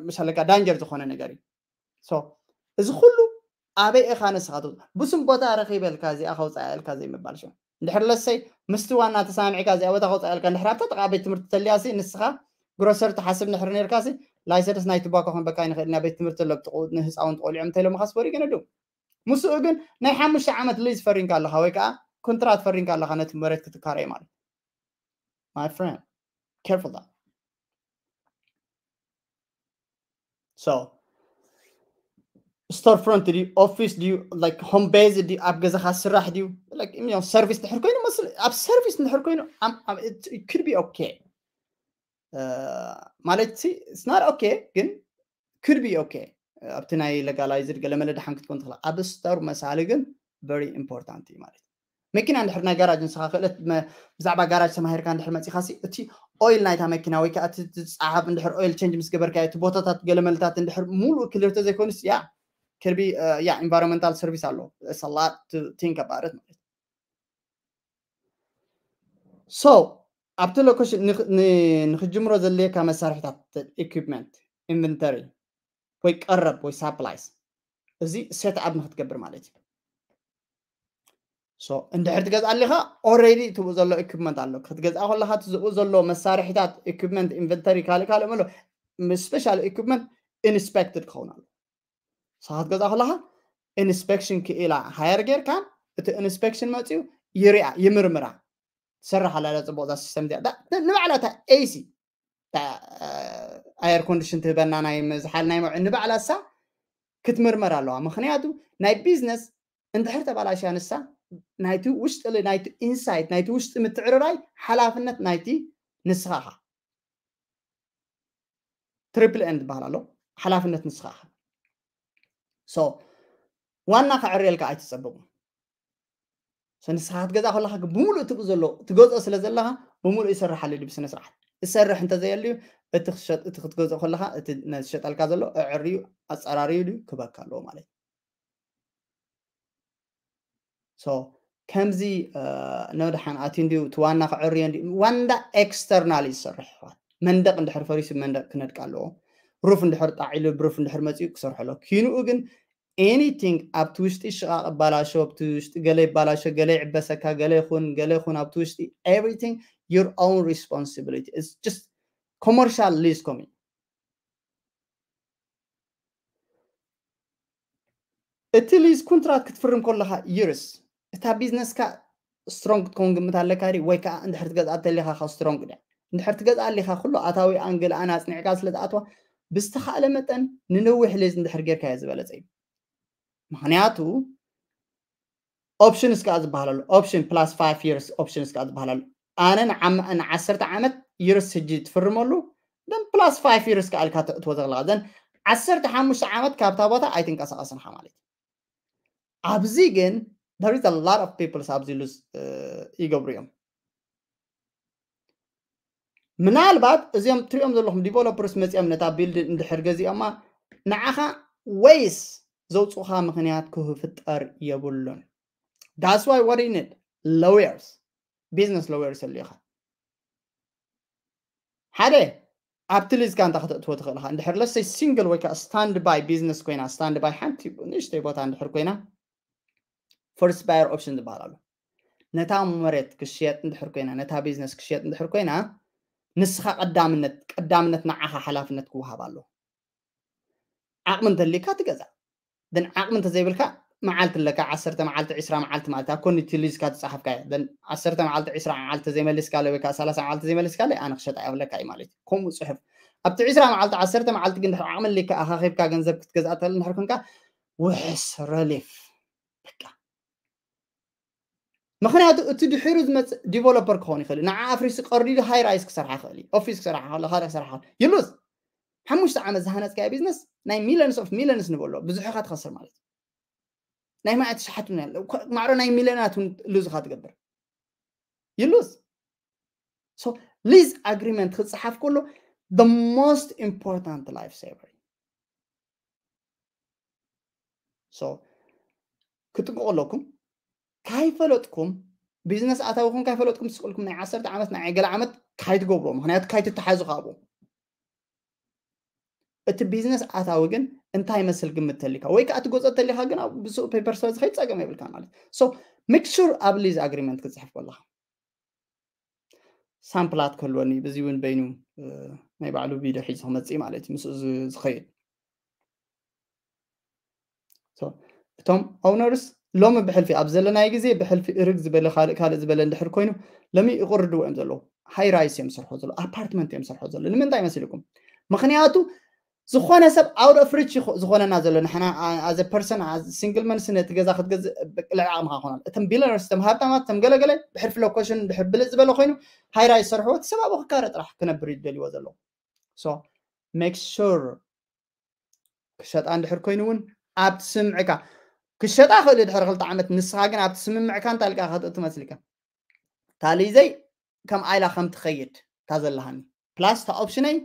ምሳለካ ዳንጀር ዝኾነ ነገር እዩ። እዚ ኩሉ ኣበይ ኢኻ ንስኻ ብስም ቦታ ረኺበልካ እዚኣ ከውፃእ ኢልካ ዘይምባል ሸ እንድሕር ለሰይ ምስቲ ዋና ተሳሚዕካ እዚኣ ቦታ ከውፃእ ኢልካ እንድሕር ኣብታ ጥቃ ቤት ትምህርቲ ተልያሲ ንስኻ ግሮሰር ትሓስብ ንሕር ነርካሲ ላይሰንስ ናይ ትባኮ ክንበካ ይንኽእል ኢና ቤት ትምህርቲ ለብጥቁ ንህፃውንቲ ቆልዑ እንተኢሎም ኻስ ወሪገ ነዱ ምስኡ ግን ናይ ሓሙሽተ ዓመት ሊዝ ፈሪንካ ኣለኻ ወይ ከዓ ኮንትራት ፈሪንካ ኣለኻ ነቲ መሬት ክትካረይ ማለት my friend careful that so storefront ድዩ office ድዩ like home base ድዩ ኣብ ገዛኻ ስራሕ ድዩ service ድሕር ኮይኑ መስል ኣብ service ድሕር ኮይኑ could be okay ማለት it's not okay ግን could be okay ኣብቲ ናይ legalized ገለመለ ድሓን ክትኮን ትኽእል ኣብ store መሳሊ ግን very important እዩ ማለት መኪና እንድሕር ናይ ጋራጅ ንስኻ ክእለት ብዛዕባ ጋራጅ ተማሂርካ እንድሕር መፂኻሲ እቲ ኦይል ናይታ መኪና ወይ ከዓ እቲ ዝፀሓፍ እንድሕር ኦይል ቼንጅ ምስ ገበርካ እቲ ቦታታት ገለመልታት እንድሕር ሙሉእ ክልር ተዘይኮኑስ ያ could be yeah environmental service ኣሎ lot to think about it ማለት so ኣብቲ location ንክጅምሮ ዘድልየካ መሳርሒታት equipment inventory ወይ ቀረብ ወይ supplies እዚ set up ንክትገብር ማለት እዩ so እንድሕር ትገዝኣ ኣለኻ already ትብኡ ዘሎ equipment ኣሎ ክትገዝኣ ከለካ ትዝኡ ዘሎ መሳርሒታት equipment inventory ካልእ ካልእ መሎ special equipment inspected ክኸውን ኣሎ ንስኻ ክትገዝኣ ከለኻ inspection ክኢላ hire ጌርካ እቲ inspection መፅኡ ይሪኣ ይምርምራ ትሰርሕ ኣላ ፅቡቅ እዛ system እዚኣ ንባዕላ እታ AC ኣየር ኮንዲሽን ትህበና ናይ ምዝሓል ናይ መውዒ ንባዕላ እሳ ክትምርመር ኣለዋ ምክንያቱ ናይ ቢዝነስ እንድሕር ተባላሽያ ንሳ ናይቲ ውሽጢ ናይቲ inside ናይቲ ውሽጢ ምትዕርራይ ሓላፍነት ናይቲ ንስኻ ኢኻ triple N ዝበሃል ኣሎ ሓላፍነት ንስኻ ኢኻ so ዋና ከዕርየልካ ኣይትፀብቁ ንስኻ ክትገዛ ከለካ ብሙሉእ ትብኡ ዘሎ ትገዝኦ ስለ ዘለካ ብሙሉእ ይሰርሓሉ ድዩ ብስነ ስርዓት እሰርሕ እንተዘየልዩ እቲ ክትሸጥ እቲ ክትገዝኦ ከለካ እቲ ዝሸጠልካ ዘሎ እዕርዩ ኣፀራርዩ ድዩ ክበካ ኣለዎ ማለት እዩ so ከምዚ ነድሓን ኣትዩ እንዲዩ እቲ ዋና ክዕርዮ እንዲ ዋንዳ external ይሰርሕ ይኸውን መንደቅ እንድሕር ፈሪሱ መንደቅ ክነድቅ ኣለዎ roof እንድሕር ጣዒሉ roof እንድሕር መፅኡ ክሰርሐሎ ኪንኡ ግን anything ኣብቲ ውሽጢ ሽቓቕ ባላሾ ኣብቲ ውሽጢ ገለ ይባላሾ ገለ ይዕበሰካ ገለ ይኹን ገለ ይኹን ኣብቲ ውሽጢ everything your own responsibility it's just commercial lease ኮሚ እቲ lease contract ክትፍርም ከለካ years እታ ቢዝነስካ strong ክትከውን ግምት ኣለካ ድዩ ወይ ከዓ እንድሕር ትገዝኣ እንተሊካ ካብ strong ድያ እንድሕር ትገዝኣ ኣሊካ ኩሉ ኣታዊ ኣንግል ኣን ኣፅኒዕካ ስለ ዝኣትዋ ብዝተካእለ መጠን ንነዊሕ lease እንድሕር ጌርካ እየ ዝበለፀ እዩ ምክንያቱ options ከዓ ዝበሃል ኣሎ option plus five years options ከዓ ዝበሃል ኣሎ ኣነ ንዓሰርተ ዓመት years ሕጂ ትፍርመሉ then plus five years ከዓ ኢልካ ተእትዎ ዘለካ then ዓሰርተ ሓሙሽተ ዓመት ካብታ ቦታ ኣይትንቀሳቀስንካ ማለት እዩ ኣብዚ ግን there is a lot of people ኣብዚ lose ይገብሩ እዮም ምናልባት እዚኦም ትሪኦም ዘለኹም developers መፂኦም ነታ building እንድሕር ገዚኦማ ንዓኻ ወይስ ዘውፅኡኻ ምክንያት ክፍጠር የብሉን that's why what you need lawyers business lawyers ኣሊኻ ሓደ ኣብቲ lease ካ እንታይ ከተእትዎ ትኽእል ኢኻ እንድሕር let's say single ወይ ከዓ stand by business ኮይና stand by ሓንቲ ንእሽተይ ቦታ እንድሕር ኮይና first buyer option ዝበሃል ኣሎ ነታ መሬት ክሽየጥ እንድሕር ኮይና ነታ ቢዝነስ ክሽየጥ እንድሕር ኮይና ንስኻ ቀዳምነት ቀዳምነት ንዓኻ ሓላፍነት ክወሃብ ኣሎ ዓቕሚ እንተሊካ ትገዛ ግን ዓቕሚ እንተዘይብልካ መዓልቲ ኣለካ ዓሰርተ መዓልቲ ዕስራ መዓልቲ ማለት ኣብ ኮኒቲ ሊዝካ ዝፀሓፍካዮ ዓሰርተ መዓልቲ ዕስራ መዓልቲ ዘይመሊስካ ወይ ከዓ ሰላሳ መዓልቲ ዘይመሊስካ ኣነ ክሸጣ የብለካ እዩ ማለት እዩ ከምኡ ፅሑፍ ኣብቲ ዕስራ መዓልቲ ዓሰርተ መዓልቲ ግን ድሕር ዓቕሚ ኣሊካ ኣኻኺብካ ገንዘብ ክትገዝኣ ትኽእል እንድሕር ኮንካ ውሕስ ረሊፍ በቃ ምክንያቱ እቲ ድሕሩ ዝመፅእ ዲቨሎፐር ክኸውን ይኽእል እዩ። ንዓ ኣፍሪሱ ቀርዲዱ ሃይ ራይስ ክሰርሓ ይኽእል እዩ፣ ኦፊስ ክሰርሓ ይኽእል፣ ካልእ ክሰርሓ ይኽእል። You lose። ሓሙሽተ ዓመት ዝሃነፅካዮ ቢዝነስ ናይ ሚሊዮንስ ኦፍ ሚሊዮንስ ንበሎ ብዙሕ ኢኻ ትኸስር ማለት እዩ። ናይ ማዕት ሸሓት እውን ያለ ማዕሮ ናይ ሚሊዮናት እውን ሉዝ ኢኻ ትገብር። You lose። So ሊዝ ኣግሪመንት ክፀሓፍ ከሎ the most important life saver። So ክጥንቀቁ ኣለኩም። ካይፈለጥኩም ቢዝነስ ኣታዊኹም ካይፈለጥኩም ትስቅልኩም ናይ ዓሰርተ ዓመት ናይ ገለ ዓመት ካይትገብሮ፣ ምክንያቱ ካይትተሓዙ ካብኡ። እቲ ቢዝነስ ኣታዊ ግን እንታይ መስል ግምት ተሊካ ወይ ከዓ ትጎፀ ተሊካ ግን ኣብ ብስኡ ፔፐር ስለ ዝኸይድ ፀገም የብልካ ማለት። So make sure ኣብ ሊዝ ኣግሪመንት ክትፅሕፍ ከለካ ሳምፕላት ክህልወኒ፣ በዚ እውን በይኑ ናይ ባዕሉ ቪድዮ ሒዙ ክመፅእ ማለት እዩ ምስኡ ዝኸይድ። እቶም ኦውነርስ ሎሚ ብሕልፊ ኣብ ዘለናይ ግዜ ብሕልፊ እርግ ዝበለ ካልእ ካልእ ዝበለ እንድሕር ኮይኑ ሎሚ ይቕርድዎ እዮም ዘለዉ። ሃይ ራይስ እዮም ሰርሖ ዘለዉ፣ ኣፓርትመንት እዮም ሰርሖ ዘለዉ። ንምንታይ መሲልኩም? ምክንያቱ ዝኾነ ሰብ out of reach ዝኾነና ዘሎ ንሕና as a person single መንስ ነቲ ገዛ ክትገዝእ ልዕሊ ዓቕምካ ይኮናል። እቶም ቢለነርስ እቶም ሃብታማት እቶም ገለገለ ብሕልፊ ሎኬሽን ድሕር ብልፅ ዝበለ ኮይኑ ሃይ ራይስ ሰርሕዎ እቲ ሰብ ኣብኡ ክካረ ጥራሕ ክነብር ይደልዎ ዘለዉ። So make sure ክሸጣ እንድሕር ኮይኑ እውን ኣብቲ ስምዕካ ክሸጣ ክእል ድሕሪ ክልተ ዓመት ንስኻ ግን ኣብቲ ስምምዕካ እንታይ ልካ ክትእቱ መስልካ ታሊዘይ ከም ኣይላ ከም ትኸይድ እታ ዘለሃኒ ፕላስ እታ ኦፕሽነይ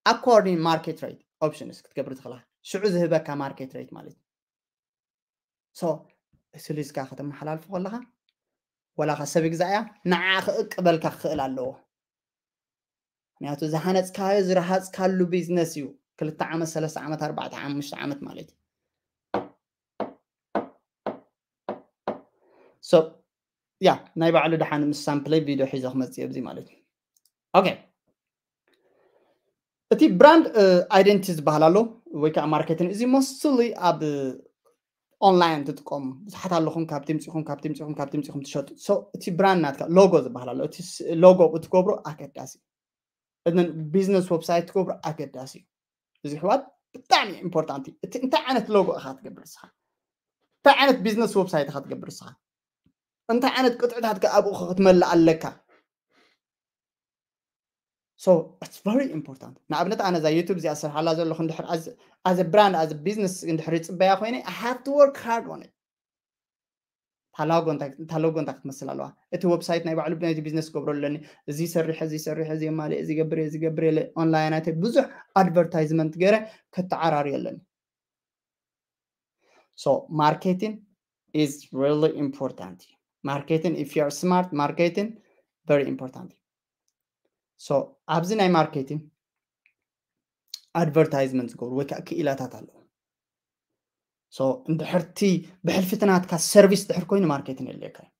according market rate options ክትገብር ትኽእላ ሽዑ ዝህበካ market rate ማለት እዩ። So ስሊዝካ ከተመሓላልፎ ከለካ ወላካ ሰብ ይግዛእያ ንዓ ክእቅበልካ ክኽእል ኣለዎ። ምክንያቱ ዝሃነፅካዮ ዝረሃፅካሉ ቢዝነስ እዩ። ክልተ ዓመት ሰለስተ ዓመት ኣርባዕተ ሓሙሽተ ዓመት ማለት እዩ። So ያ ናይ ባዕሉ ደሓን ምስ ሳምፕለይ ቪድዮ ሒዞ ክመፅእ ኣብዚ ማለት እዩ። Okay እቲ brand identity ዝበሃል ኣሎ ወይ ከዓ ማርኬቲንግ እዚ mostly ኣብ ኦንላይን ትጥቀሙ ብዙሓት ኣለኹም ካብቲ ምፅኹም ካብቲ ምፅኹም ካብቲ ምፅኹም ትሸጡ። So እቲ ብራንድ ናትካ ሎጎ ዝበሃል ኣሎ። እቲ ሎጎ ብትገብሮ ኣገዳሲ ቢዝነስ ዌብሳይት ትገብሮ ኣገዳሲ እዩ። እዚ ሕዋት ብጣዕሚ ኢምፖርታንት እዩ። እቲ እንታይ ዓይነት ሎጎ ኢኻ ትገብር እስኻ? እንታይ ዓይነት ቢዝነስ ዌብሳይት ኢኻ ትገብር እስኻ? እንታይ ዓይነት ቅጥዕታት ኣብኡ ክትመልእ ኣለካ? So it's very important። ንኣብነት ኣነ እዛ ዩቱብ እዚኣ ዝሰርሓላ ዘለኹ እንድሕር as a brand as a business እንድሕር ይፅበያ ኮይነ I have to work hard on it። ታላጎ እንታይ ክትመስል ኣለዋ? እቲ ዌብሳይት ናይ ባዕሉ ናይቲ ቢዝነስ ክገብሮ ኣለኒ። እዚ ሰርሕ እዚ ሰርሕ እዚ የማልእ እዚ ገብር እዚ ገብር የለ ኦንላይን ኣይተ ብዙሕ ኣድቨርታይዝመንት ገይረ ከተዓራሪ ኣለኒ። So marketing is really important። Marketing if you are smart marketing very important። So ኣብዚ ናይ ማርኬቲንግ ኣድቨርታይዝመንት ዝገብሩ ወይ ከዓ ክኢላታት ኣለዉ። So እንድሕርቲ ብሕልፊ እቲ ናትካ ሰርቪስ ድሕር ኮይኑ ማርኬቲንግ የድልየካ እዩ።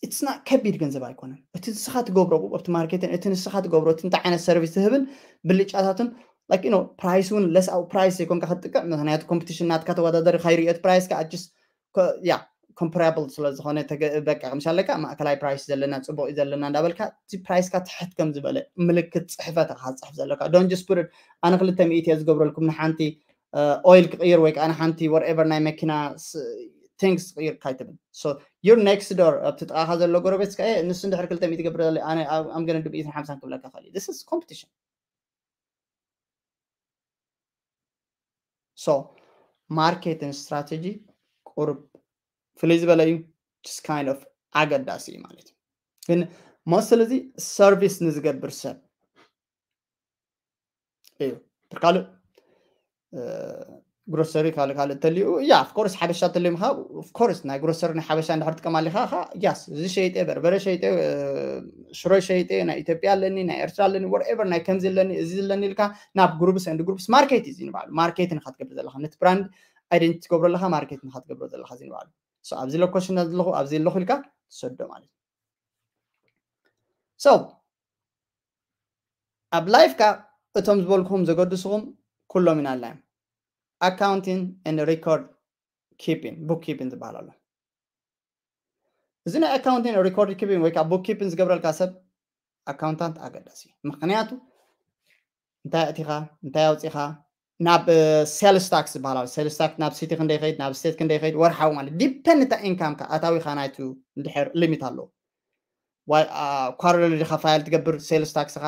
It's not ከቢድ ገንዘብ ኣይኮነን። እቲ ንስኻ ትገብሮ ኣብቲ ማርኬቲንግ እቲ ንስኻ ትገብሮ እቲ እንታይ ዓይነት ሰርቪስ ትህብን ብልጫታቱን like you know price እውን less out price ዘይኮንካ ክትጥቀም ምክንያቱ ኮምፒቲሽን ናትካ ተወዳደሪ ካይሪኦ እቲ price ካ just ያ comparable ስለ ዝኾነ በቃ ምሻለካ ማእከላይ price ዘለና ፅቡቅ እዩ ዘለና እንዳበልካ እቲ price ካ ትሕት ከም ዝበለ ምልክት ፅሕፈት ኢኻ ትፅሕፍ ዘለካ። Don't just put it ኣነ ክልተ ሚእቲ እየ ዝገብረልኩም ንሓንቲ ኦይል ክቅይር ወይ ከዓ ንሓንቲ whatever ናይ መኪና things ክቅይር ካይትብል። So your next door ኣብቲ ጥቃካ ዘሎ ጎረቤት ከ ንሱ እንድሕር ክልተ ሚእቲ ገብር ኣነ I'm gonna do ሚእትን ሓምሳን ክብለካ ክእል። This is competition። So marketing strategy ቁርብ ፍልይ ዝበለ እዩ። Just kind of ኣገዳሲ እዩ ማለት እዩ። ግን mostly እዚ ሰርቪስ ንዝገብር ሰብ እዩ። ካልእ ግሮሰሪ ካልእ ካልእ ተልዩ ያ of course ሓበሻ ተልዩ ምካ of course ናይ ግሮሰሪ ናይ ሓበሻ እንድሕር ትጥቀም ኣሊካ ካ yes እዚ ሸይጠ በርበረ ሸይጠ ሽሮ ሸይጠ ናይ ኢትዮጵያ ኣለኒ ናይ ኤርትራ ኣለኒ whatever ናይ ከምዚ ኣለኒ እዚ ኣለኒ ኢልካ ናብ groups and groups ማርኬት እዩ ንባዕሉ ማርኬት ንካ ትገብር ዘለካ ነቲ brand identity ትገብሮ ኣለካ ማርኬት ንካ ትገብሮ ዘለካ እዚ ንባዕሉ። So ኣብዚ ሎኬሽን ኣለኹ ኣብዚ ኣለኹ ኢልካ ትሰዶ ማለት እዩ። So ኣብ ላይፍካ እቶም ዝበልኩም ዘገድስኹም ኩሎም ኢና ኣላዮም። Accounting and record keeping book keeping ዝበሃል ኣሎ። እዚ ናይ accounting record keeping ወይ ከዓ book keeping ዝገብረልካ ሰብ ኣካውንታንት ኣገዳሲ እዩ። ምክንያቱ እንታይ ኣእቲኻ እንታይ ኣውፂኻ ናብ sales tax ዝበሃል ኣሎ። Sales tax ናብ city ክንደይ ይኸይድ፣ ናብ state ክንደይ ይኸይድ፣ ወርሓዊ ማለት depend እታ income ካ ኣታዊኻ ናይቱ እንድሕር limit ኣለዎ። Quarterly ዲኻ file ትገብር sales tax ኻ፣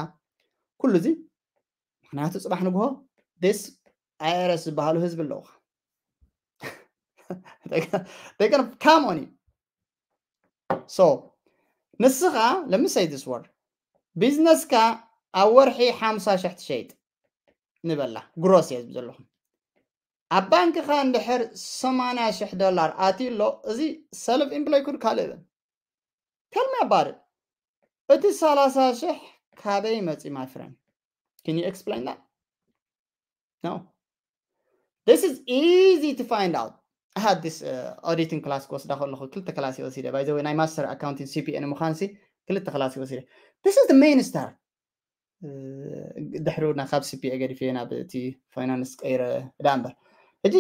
ኩሉ እዚ። ምክንያቱ ፅባሕ ንግሆ this I R S ዝበሃሉ ህዝቢ ኣለውኻ። They gonna come on you. So ንስኻ let me say this word, ቢዝነስካ ኣብ ወርሒ ሓምሳ ሽሕ ትሸይጥ ንበላ፣ ግሮስ እየ ዝብል ዘለኹም። ኣብ ባንክኻ እንድሕር ሰማንያ ሽሕ ዶላር ኣትዩ ኣሎ፣ እዚ self employed ካልእ ይበል። Tell me about it. እቲ ሰላሳ ሽሕ ካበይ መፂ my friend? Can you explain that? No. This is easy to find out. I had this uh, auditing class ክወስዳ ከለኹ ክልተ ክላስ ወሲደ። By the way ናይ master accounting C P A ንምዃንሲ ክልተ ክላስ ወሲደ። This is the main star. ድሕሪ ና ካብ C P A ገዲፈ ናብ እቲ ፋይናንስ ቀይረ እዳ እምበር። ሕጂ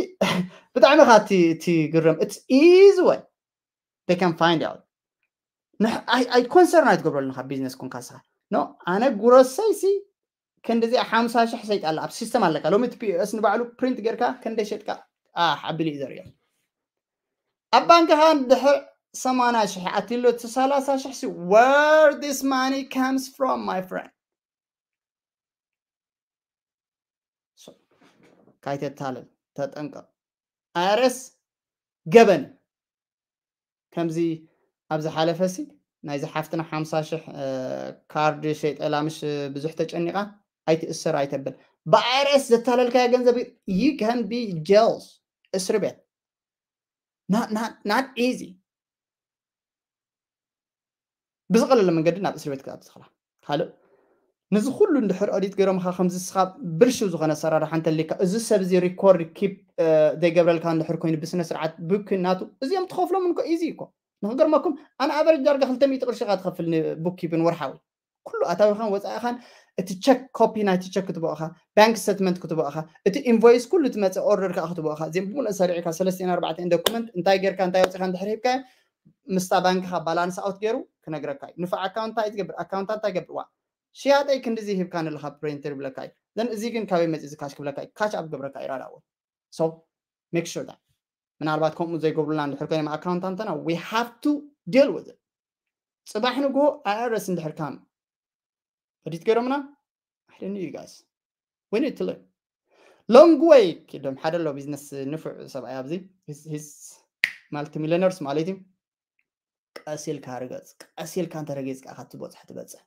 ብጣዕሚ ካ እቲ ግርም it's easy way they can find out። ኣይ ኮንሰርን ኣይትገብረሉን ካብ ቢዝነስ ኮንካ ስኻ። ኖ ኣነ ጉረሰይ ሲ ክንዲዚኣ ሓምሳ ሽሕ ሰይጥ ኣላ ኣብ ሲስተም ኣለካ። ሎሚ እቲ P O S ንባዕሉ ፕሪንት ጌርካ ክንደይ ሸጥካ ኣቢሉ እዩ ዘርእዮ። ኣብ ባንክኻ ድሕር ሰማንያ ሽሕ ኣትሎ እቲ ሰላሳ ሽሕ ሲ where this money comes from my friend? ካይተታለል ተጠንቀቕ። I R S ገበን ከምዚ ኣብ ዝሓለፈ ሲ ናይዚ ሓፍትና ሓምሳ ሽሕ ካርድ ሸይጠላ ምሽ ብዙሕ ተጨኒቓ ኣይትእሰር ኣይተብል። ብ I R S ዘታለልካዮ ገንዘብ you can be jails እስሪ ቤት። Not easy። ብዝቐለለ መንገዲ ናብ እስሪ ቤት ክትኣቱ ትኽእላ። ካልእ ነዚ ኩሉ እንድሕር ኦዲት ገይሮምኻ ከምዚ ስኻ ብልሽው ዝኾነ ኣሰራርሓ እንተሊካ እዚ ሰብ እዚ ሪኮርድ ኪፕ ዘይገብረልካ እንድሕር ኮይኑ ብስነ ስርዓት ብኩናቱ እዚኦም ትኸፍሎም እንኮ ኢዚ እኮ ንክገርመኩም ኣነ ኣቨሬጅ ዳርጋ ክልተ ሚእቲ ቅርሺ ኢኻ ትኸፍል ንቡክኪፒን ወርሓዊ ኩሉ ኣታዊኻን ወፃኢኻን እቲ ቸክ ኮፒ ናይቲ ቸክ ክትበኦኻ ባንክ ስተትመንት ክትበኦኻ እቲ ኢንቮይስ ኩሉ ትመፅእ ኦርደር ከዓ ክትበኦኻ እዚኦም ብምሉእ ሰሪዕካ ሰለስቲን ኣርባዕተን ዶኩመንት እንታይ ጌርካ እንታይ ወፂኻ እንድሕር ሂብካዮ ምስታ ባንክኻ ባላንስ ኣውት ገይሩ ክነግረካ እዩ ንፉዕ ኣካውንት እንታይ ትገብር ኣካውንት እንታይ ገብርዋ ሽያጠይ ክንዲዚ ሂብካ ንለካ ፕሪንተር ይብለካ እዩ ዘን እዚ ግን ካበይ መፂ ዝካሽ ክብለካ እዩ ካሽ ኣብ ገብረካ ይራዳዎ so make sure that ምናልባት ከምኡ ዘይገብሩልና እንድሕር ኮይኖም ኣካውንታንትና we have to deal with it ፅባሕ ንግሆ I R S እንድሕር ካም ኦዲት ገይሮምና I don't know you guys we need to learn long way ኪዶም ሓደ ኣሎ ቢዝነስ ንፉዕ ሰብኣይ ኣብዚ ማልቲሚሊነርስ ማለት እዩ ቀሲልካ ርገፅ ቀሲልካ እንተረጊፅካ ካብ ትበፅሕ ትበፅሕ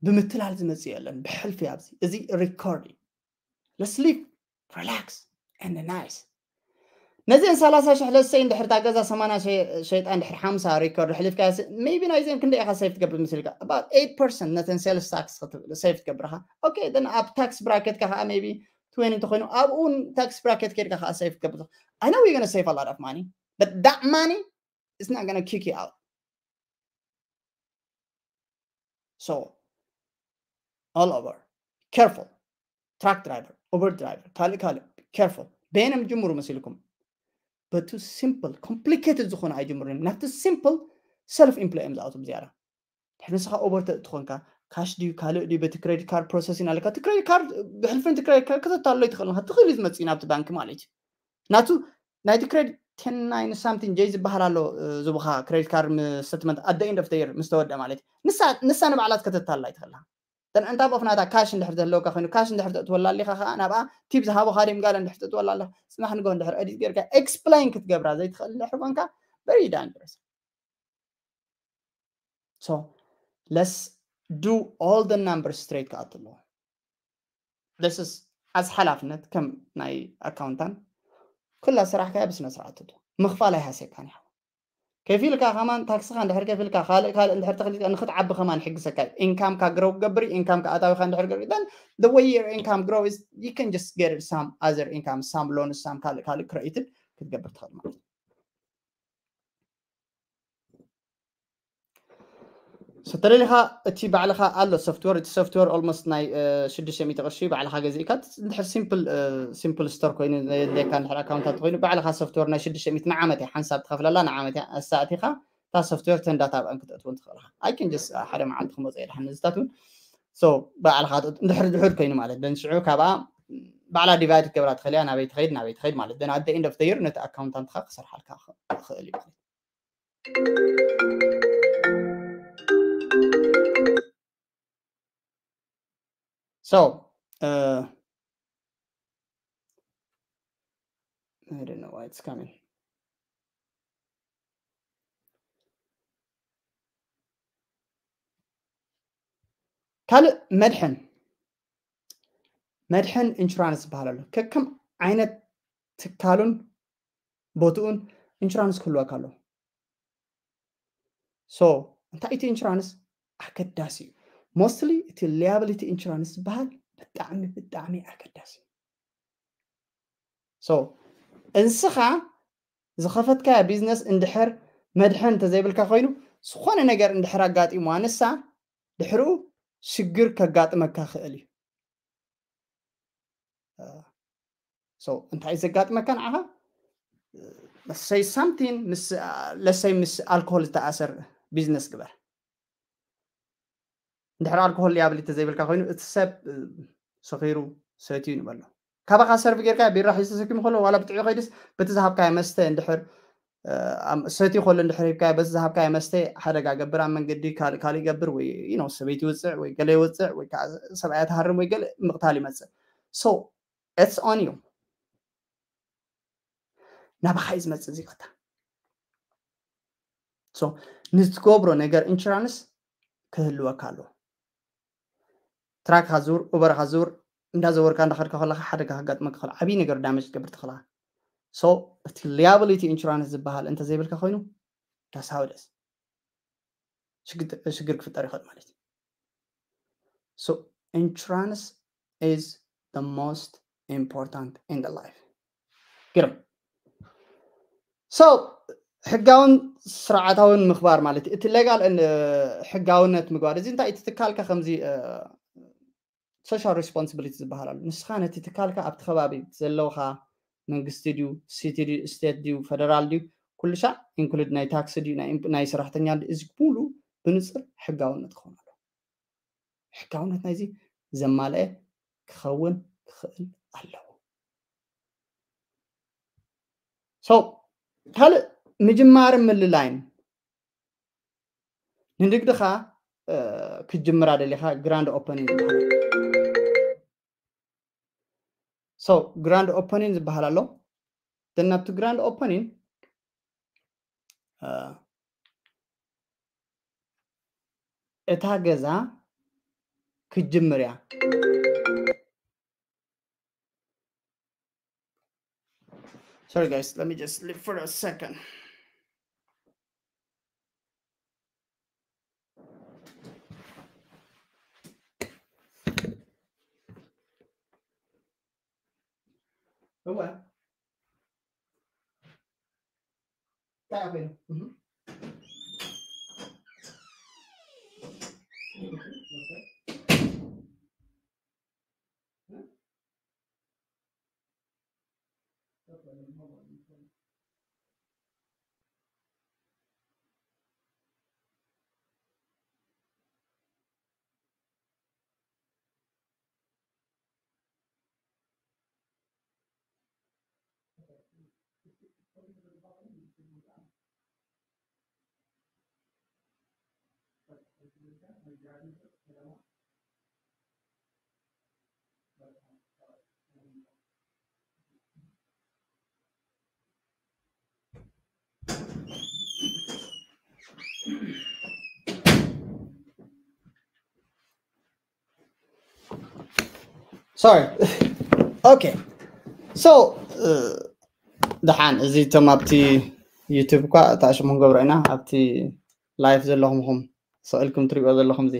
ብምትላል ዝመፅእ የለን ብሕልፊ ኣብዚ እዚ ሪኮርድ እዩ let's live relax and nice ነዚአን ሰላሳ ሽሕ ለሰይ እንድሕር እታ ገዛ ሰማንያ ሸይጣ እንድሕር ሓምሳ ሪኮርድ ኣሕሊፍካ ሜቢ ናይዚአን ክንደይ ኢኻ ሰይፍ ትገብር ምስልካ about eight percent ነተን ሴልስ ታክስ ሰይፍ ትገብርካ okay then ኣብ ታክስ ብራኬትካ ከዓ ሜቢ ትወኒ እንተኮይኑ ኣብኡ ታክስ ብራኬት ከይድካ ከዓ ሰይፍ ትገብር I know you're gonna save a lot of money but that money is not gonna kick you out so all over careful truck driver Uber driver ካልእ ካልእ careful በየነም ጅምሩ መሲልኩም በቱ simple complicated ዝኾነ ኣይጅምሩን ናብቲ simple self employ እዮም ዝኣቱ ብዝያዳ ድሕሪ ንስኻ ኦቨር ትኾንካ ካሽ ድዩ ካልእ ድዩ በቲ ክሬዲት ካርድ ፕሮሰሲን ኣለካ እቲ ክሬዲት ካርድ ብሕልፍን እቲ ክሬዲት ካርድ ከተታሎ ይትኽእል ኢኻ ትኽእል እዩ ዝመፅእ ናብቲ ባንክ ማለት እዩ ናቱ ናይቲ ክሬዲት ten nine something ጀይ ዝበሃል ኣሎ ዝቡኻ ክሬዲት ካርድ ምስ ስተትመንት at the end of the year ምስ ተወደ ማለት እዩ ንሳ ንሳ ንባዕላት ከተታላ ይትኽእላ ተን እንታ ቦፍ ናታ ካሽ እንድሕር ዘለውካ ኮይኑ ካሽ እንድሕር ተእትወላ ኣሊኻ ከዓ ናብኣ ቲፕ ዝሃቡኻ ድም ጋለ እንድሕር ተእትወላ ኣለኻ ፅናሕ ንጎ እንድሕር ኤዲት ጌርካ ኤክስፕላይን ክትገብራ ዘይትኽእል እንድሕር ኮንካ very dangerous so let's do all the numbers straight ክኣት ኣለዎ this is as ሓላፍነት ከም ናይ ኣካውንታን ኩላ ስራሕካያ ብስነ ስርዓት ትቶ ምኽፋል ኣይሃሰካን ይሓው ከፊልካ ከማን ታክስኻ እንድሕር ከፊልካ ካልእ ካልእ እንድሕር ተኽሊልካ ንክትዓቢ ከማን ይሕግዘካ እዩ ኢንካምካ ግረው ክገብር እዩ ኢንካምካ ኣታዊካ እንድሕር ገር then the way your income grow is you can just get some other income some loan some ካልእ ካልእ created ክትገብር ትኽእል ማለት እዩ ተደሊኻ እቲ ባዕልኻ ኣሎ ሶፍትወር እቲ ሶፍትወር ኦልሞስት ናይ ሽዱሽተ ሚእቲ ቅርሺ ባዕልኻ ገዚእካ እንድሕር ሲምፕል ሲምፕል ስቶር ኮይኑ ዘየድልየካ እንድሕር ኣካውንታት ኮይኑ ባዕልኻ ሶፍትወር ናይ ሽዱሽተ ሚእቲ ንዓመት እያ ሓንሳብ ትኸፍለላ ንዓመት እያ ኣሳእቲኻ እታ ሶፍትወር ተንዳታ ኣብኣን ክትእትውን ትኽእልኻ ኣይክን ጀስ ሓደ መዓልቲ ክመፀ የድሓን ንዝታት እውን So ባዕልኻ እንድሕር ድሑር ኮይኑ ማለት ደን ሽዑ ካብኣ ባዕላ ዲቫይድ ክገብራ ትኽእል እያ። ናበይ ትኸይድ ናበይ ትኸይድ ማለት ደን ኣደ ኢንድ ኦፍ የር ነቲ ኣካውንታንትኻ ክሰርሓልካ ይኽእል እዩ ማለት So uh, I don't know why it's coming. ካልእ መድሕን መድሕን ኢንሹራንስ ዝበሃል ኣሎ። ከከም ዓይነት ትካሉን ቦትኡን ኢንሹራንስ ክህልወካ ኣለዎ። So እንታይ እቲ ኢንሹራንስ ኣገዳሲ እዩ። Mostly እቲ ሊያብሊቲ ኢንሹራንስ ዝበሃል ብጣዕሚ ብጣዕሚ ኣገዳሲ እዩ። So እንስኻ ዝኸፈትካያ ቢዝነስ እንድሕር መድሕን እንተዘይብልካ ኮይኑ ዝኾነ ነገር እንድሕር ኣጋጢምዋ ንሳ ድሕርኡ ሽግር ከጋጥመካ ክእል እዩ። So እንታይ ዘጋጥመካ ንዓኻ? Say something ምስ ለሰይ ምስ ኣልኮሆል ዝተኣሰር ቢዝነስ ግበር። እንድሕር ኣልኮሆል ሊያብሊቲ ዘይብልካ ኮይኑ እቲ ሰብ ሰኺሩ ሰትዩ ንበሎ ካባኻ ሰርቭ ጌርካ ቢራ ሒዙ ተሰኪሙ ከሎ ዋላ ብጥዑ ከይድስ በቲ ዝሃብካዮ መስተ እንድሕር ሰትዩ ከሎ እንድሕር ሂብካዮ በቲ ዝሃብካዮ መስተ ሓደጋ ገብር ኣብ መንገዲ ካልእ ካልእ ይገብር ወይ you know ሰበይቲ ይውፅዕ ወይ ገለ ይውፅዕ ወይ ከዓ ሰብኣያ ትሃርም ወይ ገለ ምቕታል ይመፅእ። So it's on you ናባኻ እዩ ዝመፅእ እዚቀታ ንዝትገብሮ ነገር ኢንሹራንስ ክህልወካ ኣለዎ። ትራክኻ ዙር ኡበርኻ ዙር እንዳዘወርካ እንዳኸድካ ከለካ ሓደጋ ከጋጥመካ ከሎ ዓብዪ ነገር ዳመጅ ትገብር ትኽእልካ። So እቲ ሊያብሊቲ ኢንሹራንስ ዝበሃል እንተዘይብልካ ኮይኑ that's how it is ሽግር ክፍጠር ይኽእል ማለት እዩ። So insurance is the most important in the life ግርም So ሕጋውን ስርዓታውን ምኽባር ማለት እቲ ሌጋል ሕጋውነት ምግባር እዚ እንታይ እቲ ትካልካ ከምዚ social responsibility ዝበሃል ኣሎ። ንስኻ ነቲ ትካልካ ኣብቲ ከባቢ ዘለውኻ መንግስቲ ድዩ ሲቲ ድዩ ስቴት ድዩ ፈደራል ድዩ ኩሉ ሻዕ ኢንክሉድ ናይ ታክሲ ድዩ ናይ ሰራሕተኛ እዚ ሙሉ ብንፅር ሕጋውነት ክኸውን ኣሎ። ሕጋውነት ናይዚ ዘማልአ ክኸውን ክኽእል ኣለዎ። So ካልእ ምጅማርን ምልላይን ንንግድኻ ክትጅምራ ደሊኻ ግራንድ ኦፐኒንግ ዝበሃል። So ግራንድ ኦፐኒንግ ዝበሃል ኣሎ። ናብቲ ግራንድ ኦፐኒንግ እታ ገዛ ክትጅምር እያ። Sorry guys, let me just leave for a second. Sorry. Okay. So ደሓን እዚ እቶም ኣብቲ ዩቱብ እኳ እታ ሽሙ ክንገብሮ ኢና ኣብቲ ላይፍ ዘለኹም ኹም ስቕ ኢልኩም ትሪእዎ ዘለኹም እዚ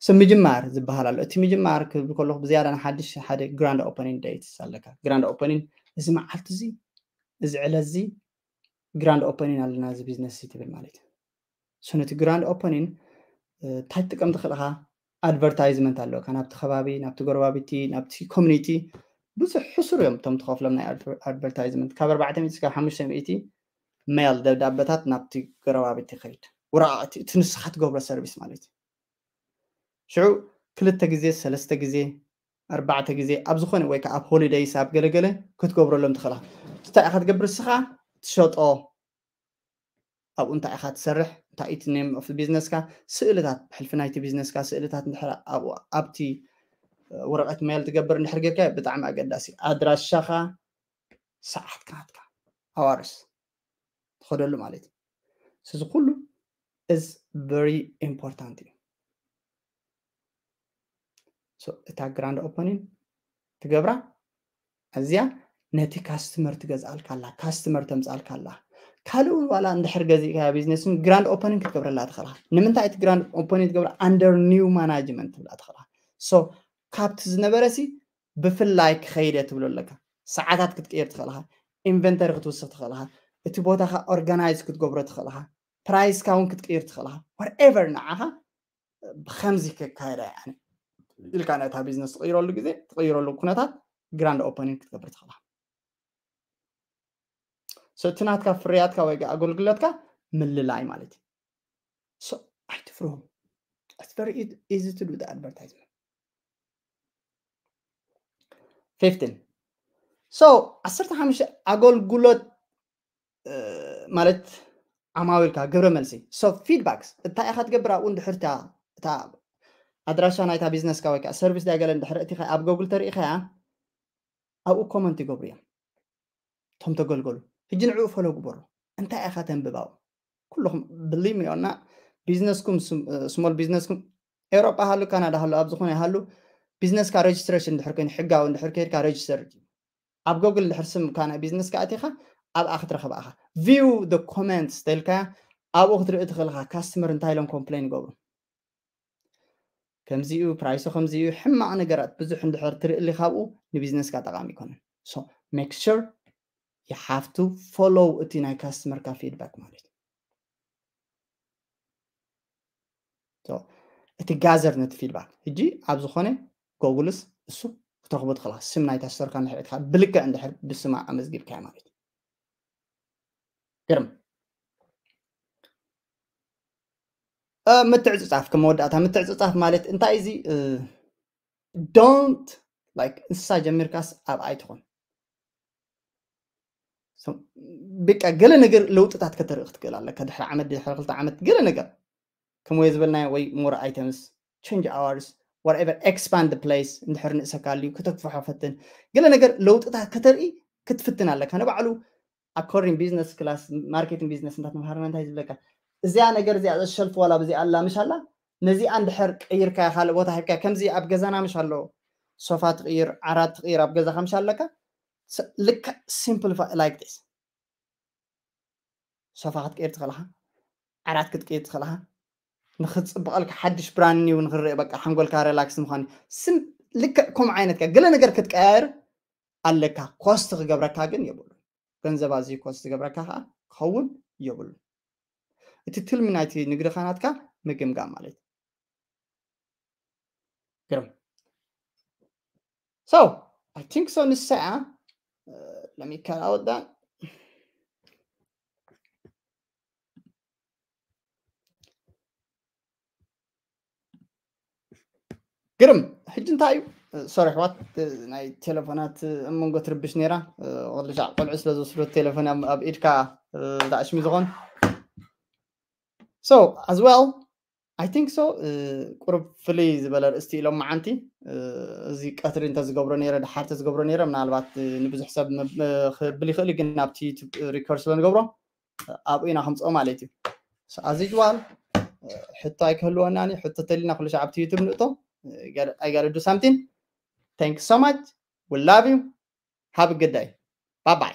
ስም ምጅማር ዝበሃል ኣሎ። እቲ ምጅማር ክብል ከለኹ ብዝያዳ ንሓድሽ ሓደ ግራንድ ኦፐኒንግ ዴትስ ኣለካ። ግራንድ ኦፐኒንግ እዚ መዓልቲ እዚ እዚ ዕለት እዚ ግራንድ ኦፐኒንግ ኣለና እዚ ቢዝነስ እዚ ትብል ማለት እዩ። So ነቲ ግራንድ ኦፐኒንግ እንታይ ትጥቀም ትኽእል ኢኻ? ኣድቨርታይዝመንት ኣለካ ናብቲ ከባቢ ናብቲ ጎረባብቲ ናብቲ ኮሚኒቲ ብዙሕ ሕሱር እዮም እቶም ትኸፍሎም ናይ ኣድቨርታይዝመንት ካብ ኣርባዕተ ሚእቲ እስካብ ሓሙሽተ ሚእቲ ሜል ደብዳበታት ናብቲ ጎረባብቲ ይኸይድ። ወረቓቕቲ እቲ ንስኻ ትገብሮ ሰርቪስ ማለት እዩ። ሽዑ ክልተ ግዜ ሰለስተ ግዜ ኣርባዕተ ግዜ ኣብ ዝኾነ ወይ ከዓ ኣብ holidays ኣብ ገለገለ ክትገብረሎም ትኽእላ። እንታይ ኢኻ ትገብር እስኻ? ትሸጦ። ኣብኡ እንታይ ኢኻ ትሰርሕ? እንታይ እቲ name of business ካ? ስእልታት ብሕልፊ ናይቲ business ካ ስእልታት እንድሕር ኣብኡ ኣብቲ ወረቐት mail ትገብር እንድሕር ጌርካ ብጣዕሚ ኣገዳሲ። ኣድራሻኻ፣ ሰዓትካ ናትካ፣ hours ትኸደሉ ማለት እዩ። እዚ ኩሉ is very important እዩ። እታ grand opening ትገብራ እዚኣ ነቲ customer ትገዝኣልካ ኣላ፣ customer ተምፅኣልካ ኣላ። ካልእ እውን ዋላ እንድሕር ገዚእካያ ቢዝነስ እውን grand opening ክትገብረላ ትኽእላ። ንምንታይ እቲ grand opening ትገብራ? Under new management ትብላ ትኽእላ። So ካብቲ ዝነበረ ሲ ብፍላይ ክኸይደ ትብሎ ኣለካ። ሰዓታት ክትቅይር ትኽእልኻ፣ inventory ክትውስኽ ትኽእልኻ፣ እቲ ቦታኻ organize ክትገብሮ ትኽእልኻ፣ price ካ እውን ክትቅይር ትኽእልኻ። Whatever ንዓኻ ብከምዚ ከካየዳ ያኒ ኢልካ ነታ ቢዝነስ ትቕይረሉ ግዜ ትቕይረሉ ኩነታት grand opening ክትገብር ትኽእላ። So እቲ ናትካ ፍርያትካ ወይ ኣገልግሎትካ ምልላይ ማለት እዩ። So ኣይትፍርሁ። It's very easy to do the advertisement. Fifteen. So ዓሰርተ ሓሙሽተ ኣገልግሎት ማለት ዓማዊልካ ግብረ መልሲ። So feedbacks እንታይ ኢኻ ትገብር ኣብኡ እንድሕር እታ ኣድራሻ ናይታ ቢዝነስካ ወይ ከዓ ሰርቪስ ዳገለ እንድሕር እቲኻ ኣብ ጎግል ተሪኢኻያ ኣብኡ ኮመንት ይገብሩ እዮም እቶም ተገልገሉ። ሕጂ ንዕኡ ፈሎ ግበሩ። እንታይ ኢኻ ተንብብ ኣብኡ? ኩልኹም ብሊም ዮና ቢዝነስኩም small ቢዝነስኩም ኤውሮጳ ሃሉ ካናዳ ሃሉ ኣብ ዝኾነ ሃሉ ቢዝነስካ registration እንድሕር ኮይኑ ሕጋዊ እንድሕር ከይድካ register ኣብ ጎግል ድሕር ስም ካ ናይ ቢዝነስ ካ ኣቲኻ ኣብኣ ክትረኽብ ኣኻ። View the comments ተልካ ኣብኡ ክትርኢ ትኽእል ኢኻ። ካስተመር እንታይ ኢሎም ኮምፕሌን ይገብሩ? ከምዚኡ ፕራይሱ ከምዚኡ ሕማቕ ነገራት ብዙሕ እንድሕር ትርኢ ኣለኻ ኣብኡ ንቢዝነስካ ጠቓሚ ኣይኮነን። So make sure you have to follow እቲ ናይ ካስተመርካ ፊድባክ ማለት እዩ። እቲ ጋዘር ነቲ ፊድባክ ሕጂ ኣብ ዝኾነ ጎጉልስ እሱ ክትረኽቦ ትኽእላ። ስም ናይታ ስቶርካ እንድሕር እትካ ብልክዕ እንድሕር ብስማ ኣመዝጊብካያ ማለት እዩ። ግርም ምትዕፅፃፍ ከም መወዳእታ ምትዕፅፃፍ ማለት እንታይ እዚ? Don't like እንስሳ ጀሚርካስ ኣብ ኣይትኾን። ብቃ ገለ ነገር ለውጥታት ከተርኢ ክትክእል ኣለካ። ድሕሪ ዓመት ድሕሪ ክልተ ዓመት ገለ ነገር ከም ወይ ዝበልናዮ ወይ more items change hours whatever expand the place እንድሕር ንእሰካ ኣልዩ ከተክፍሖ ፈትን ገለ ነገር ለውጥታት ከተርኢ ክትፍትን ኣለካ። ንባዕሉ according business class marketing business እንዳ ተምሃርና እንታይ ዝብለካ እዚኣ ነገር እዚኣ ሸልፍ ዋላ ብዚኣ ኣላ ምሽ ኣላ ነዚኣ እንድሕር ቀይርካ ካልእ ቦታ ሂብካ ከምዚ ኣብ ገዛና ምሽ ኣሎ ሶፋ ትቕይር ዓራት ትቕይር ኣብ ገዛኻ ምሽ ኣለካ ልክዕ simplify like this ሶፋ ክትቀይር ትኽእልኻ ዓራት ክትቀይር ትኽእልኻ ንክፅብቐልካ ሓድሽ brand new ንክረአ በቃ ሓንጎልካ relax ምዃን ስም ልክዕ ከምኡ ዓይነት ገለ ነገር ክትቀያየር ኣለካ ኮስት ክገብረካ ግን የብሉ ገንዘብ ኣዝዩ ኮስት ዝገብረካ ከዓ ክኸውን የብሉ እቲ ትልሚ ናይቲ ንግድኻ ናትካ ምግምጋም ማለት ግርም so I think so ንሳ እያ let me cut out that ግርም ሕጂ እንታይ እዩ ሶሪ ኣሕዋት ናይ ቴሌፎናት ኣብ መንጎ ትርብሽ ነይራ ቁልሻዕ ቆልዑ ስለ ዝወስዶ ቴሌፎን ኣብ ኢድካ ዳእሽሚ ዝኾን so as well I think so ቁሩብ ፍልይ ዝበለ ርእስቲ ኢሎም መዓንቲ እዚ ቀትሪ እንተዝገብሮ ነይረ ድሓር ተዝገብሮ ነይረ ምናልባት ንብዙሕ ሰብ ክብል ይኽእል እዩ ግን ኣብቲ ዩቱብ ሪኮርድ ስለ ንገብሮ ኣብኡ ኢና ከምፅኦ ማለት እዩ as usual ሕቶ ኣይክህልወናን እዩ ሕቶ ተሊና ኩሉ ሻዕ ኣብቲ ዩቱብ ንእቶ I gotta do something thank you so much we love you have a good day bye bye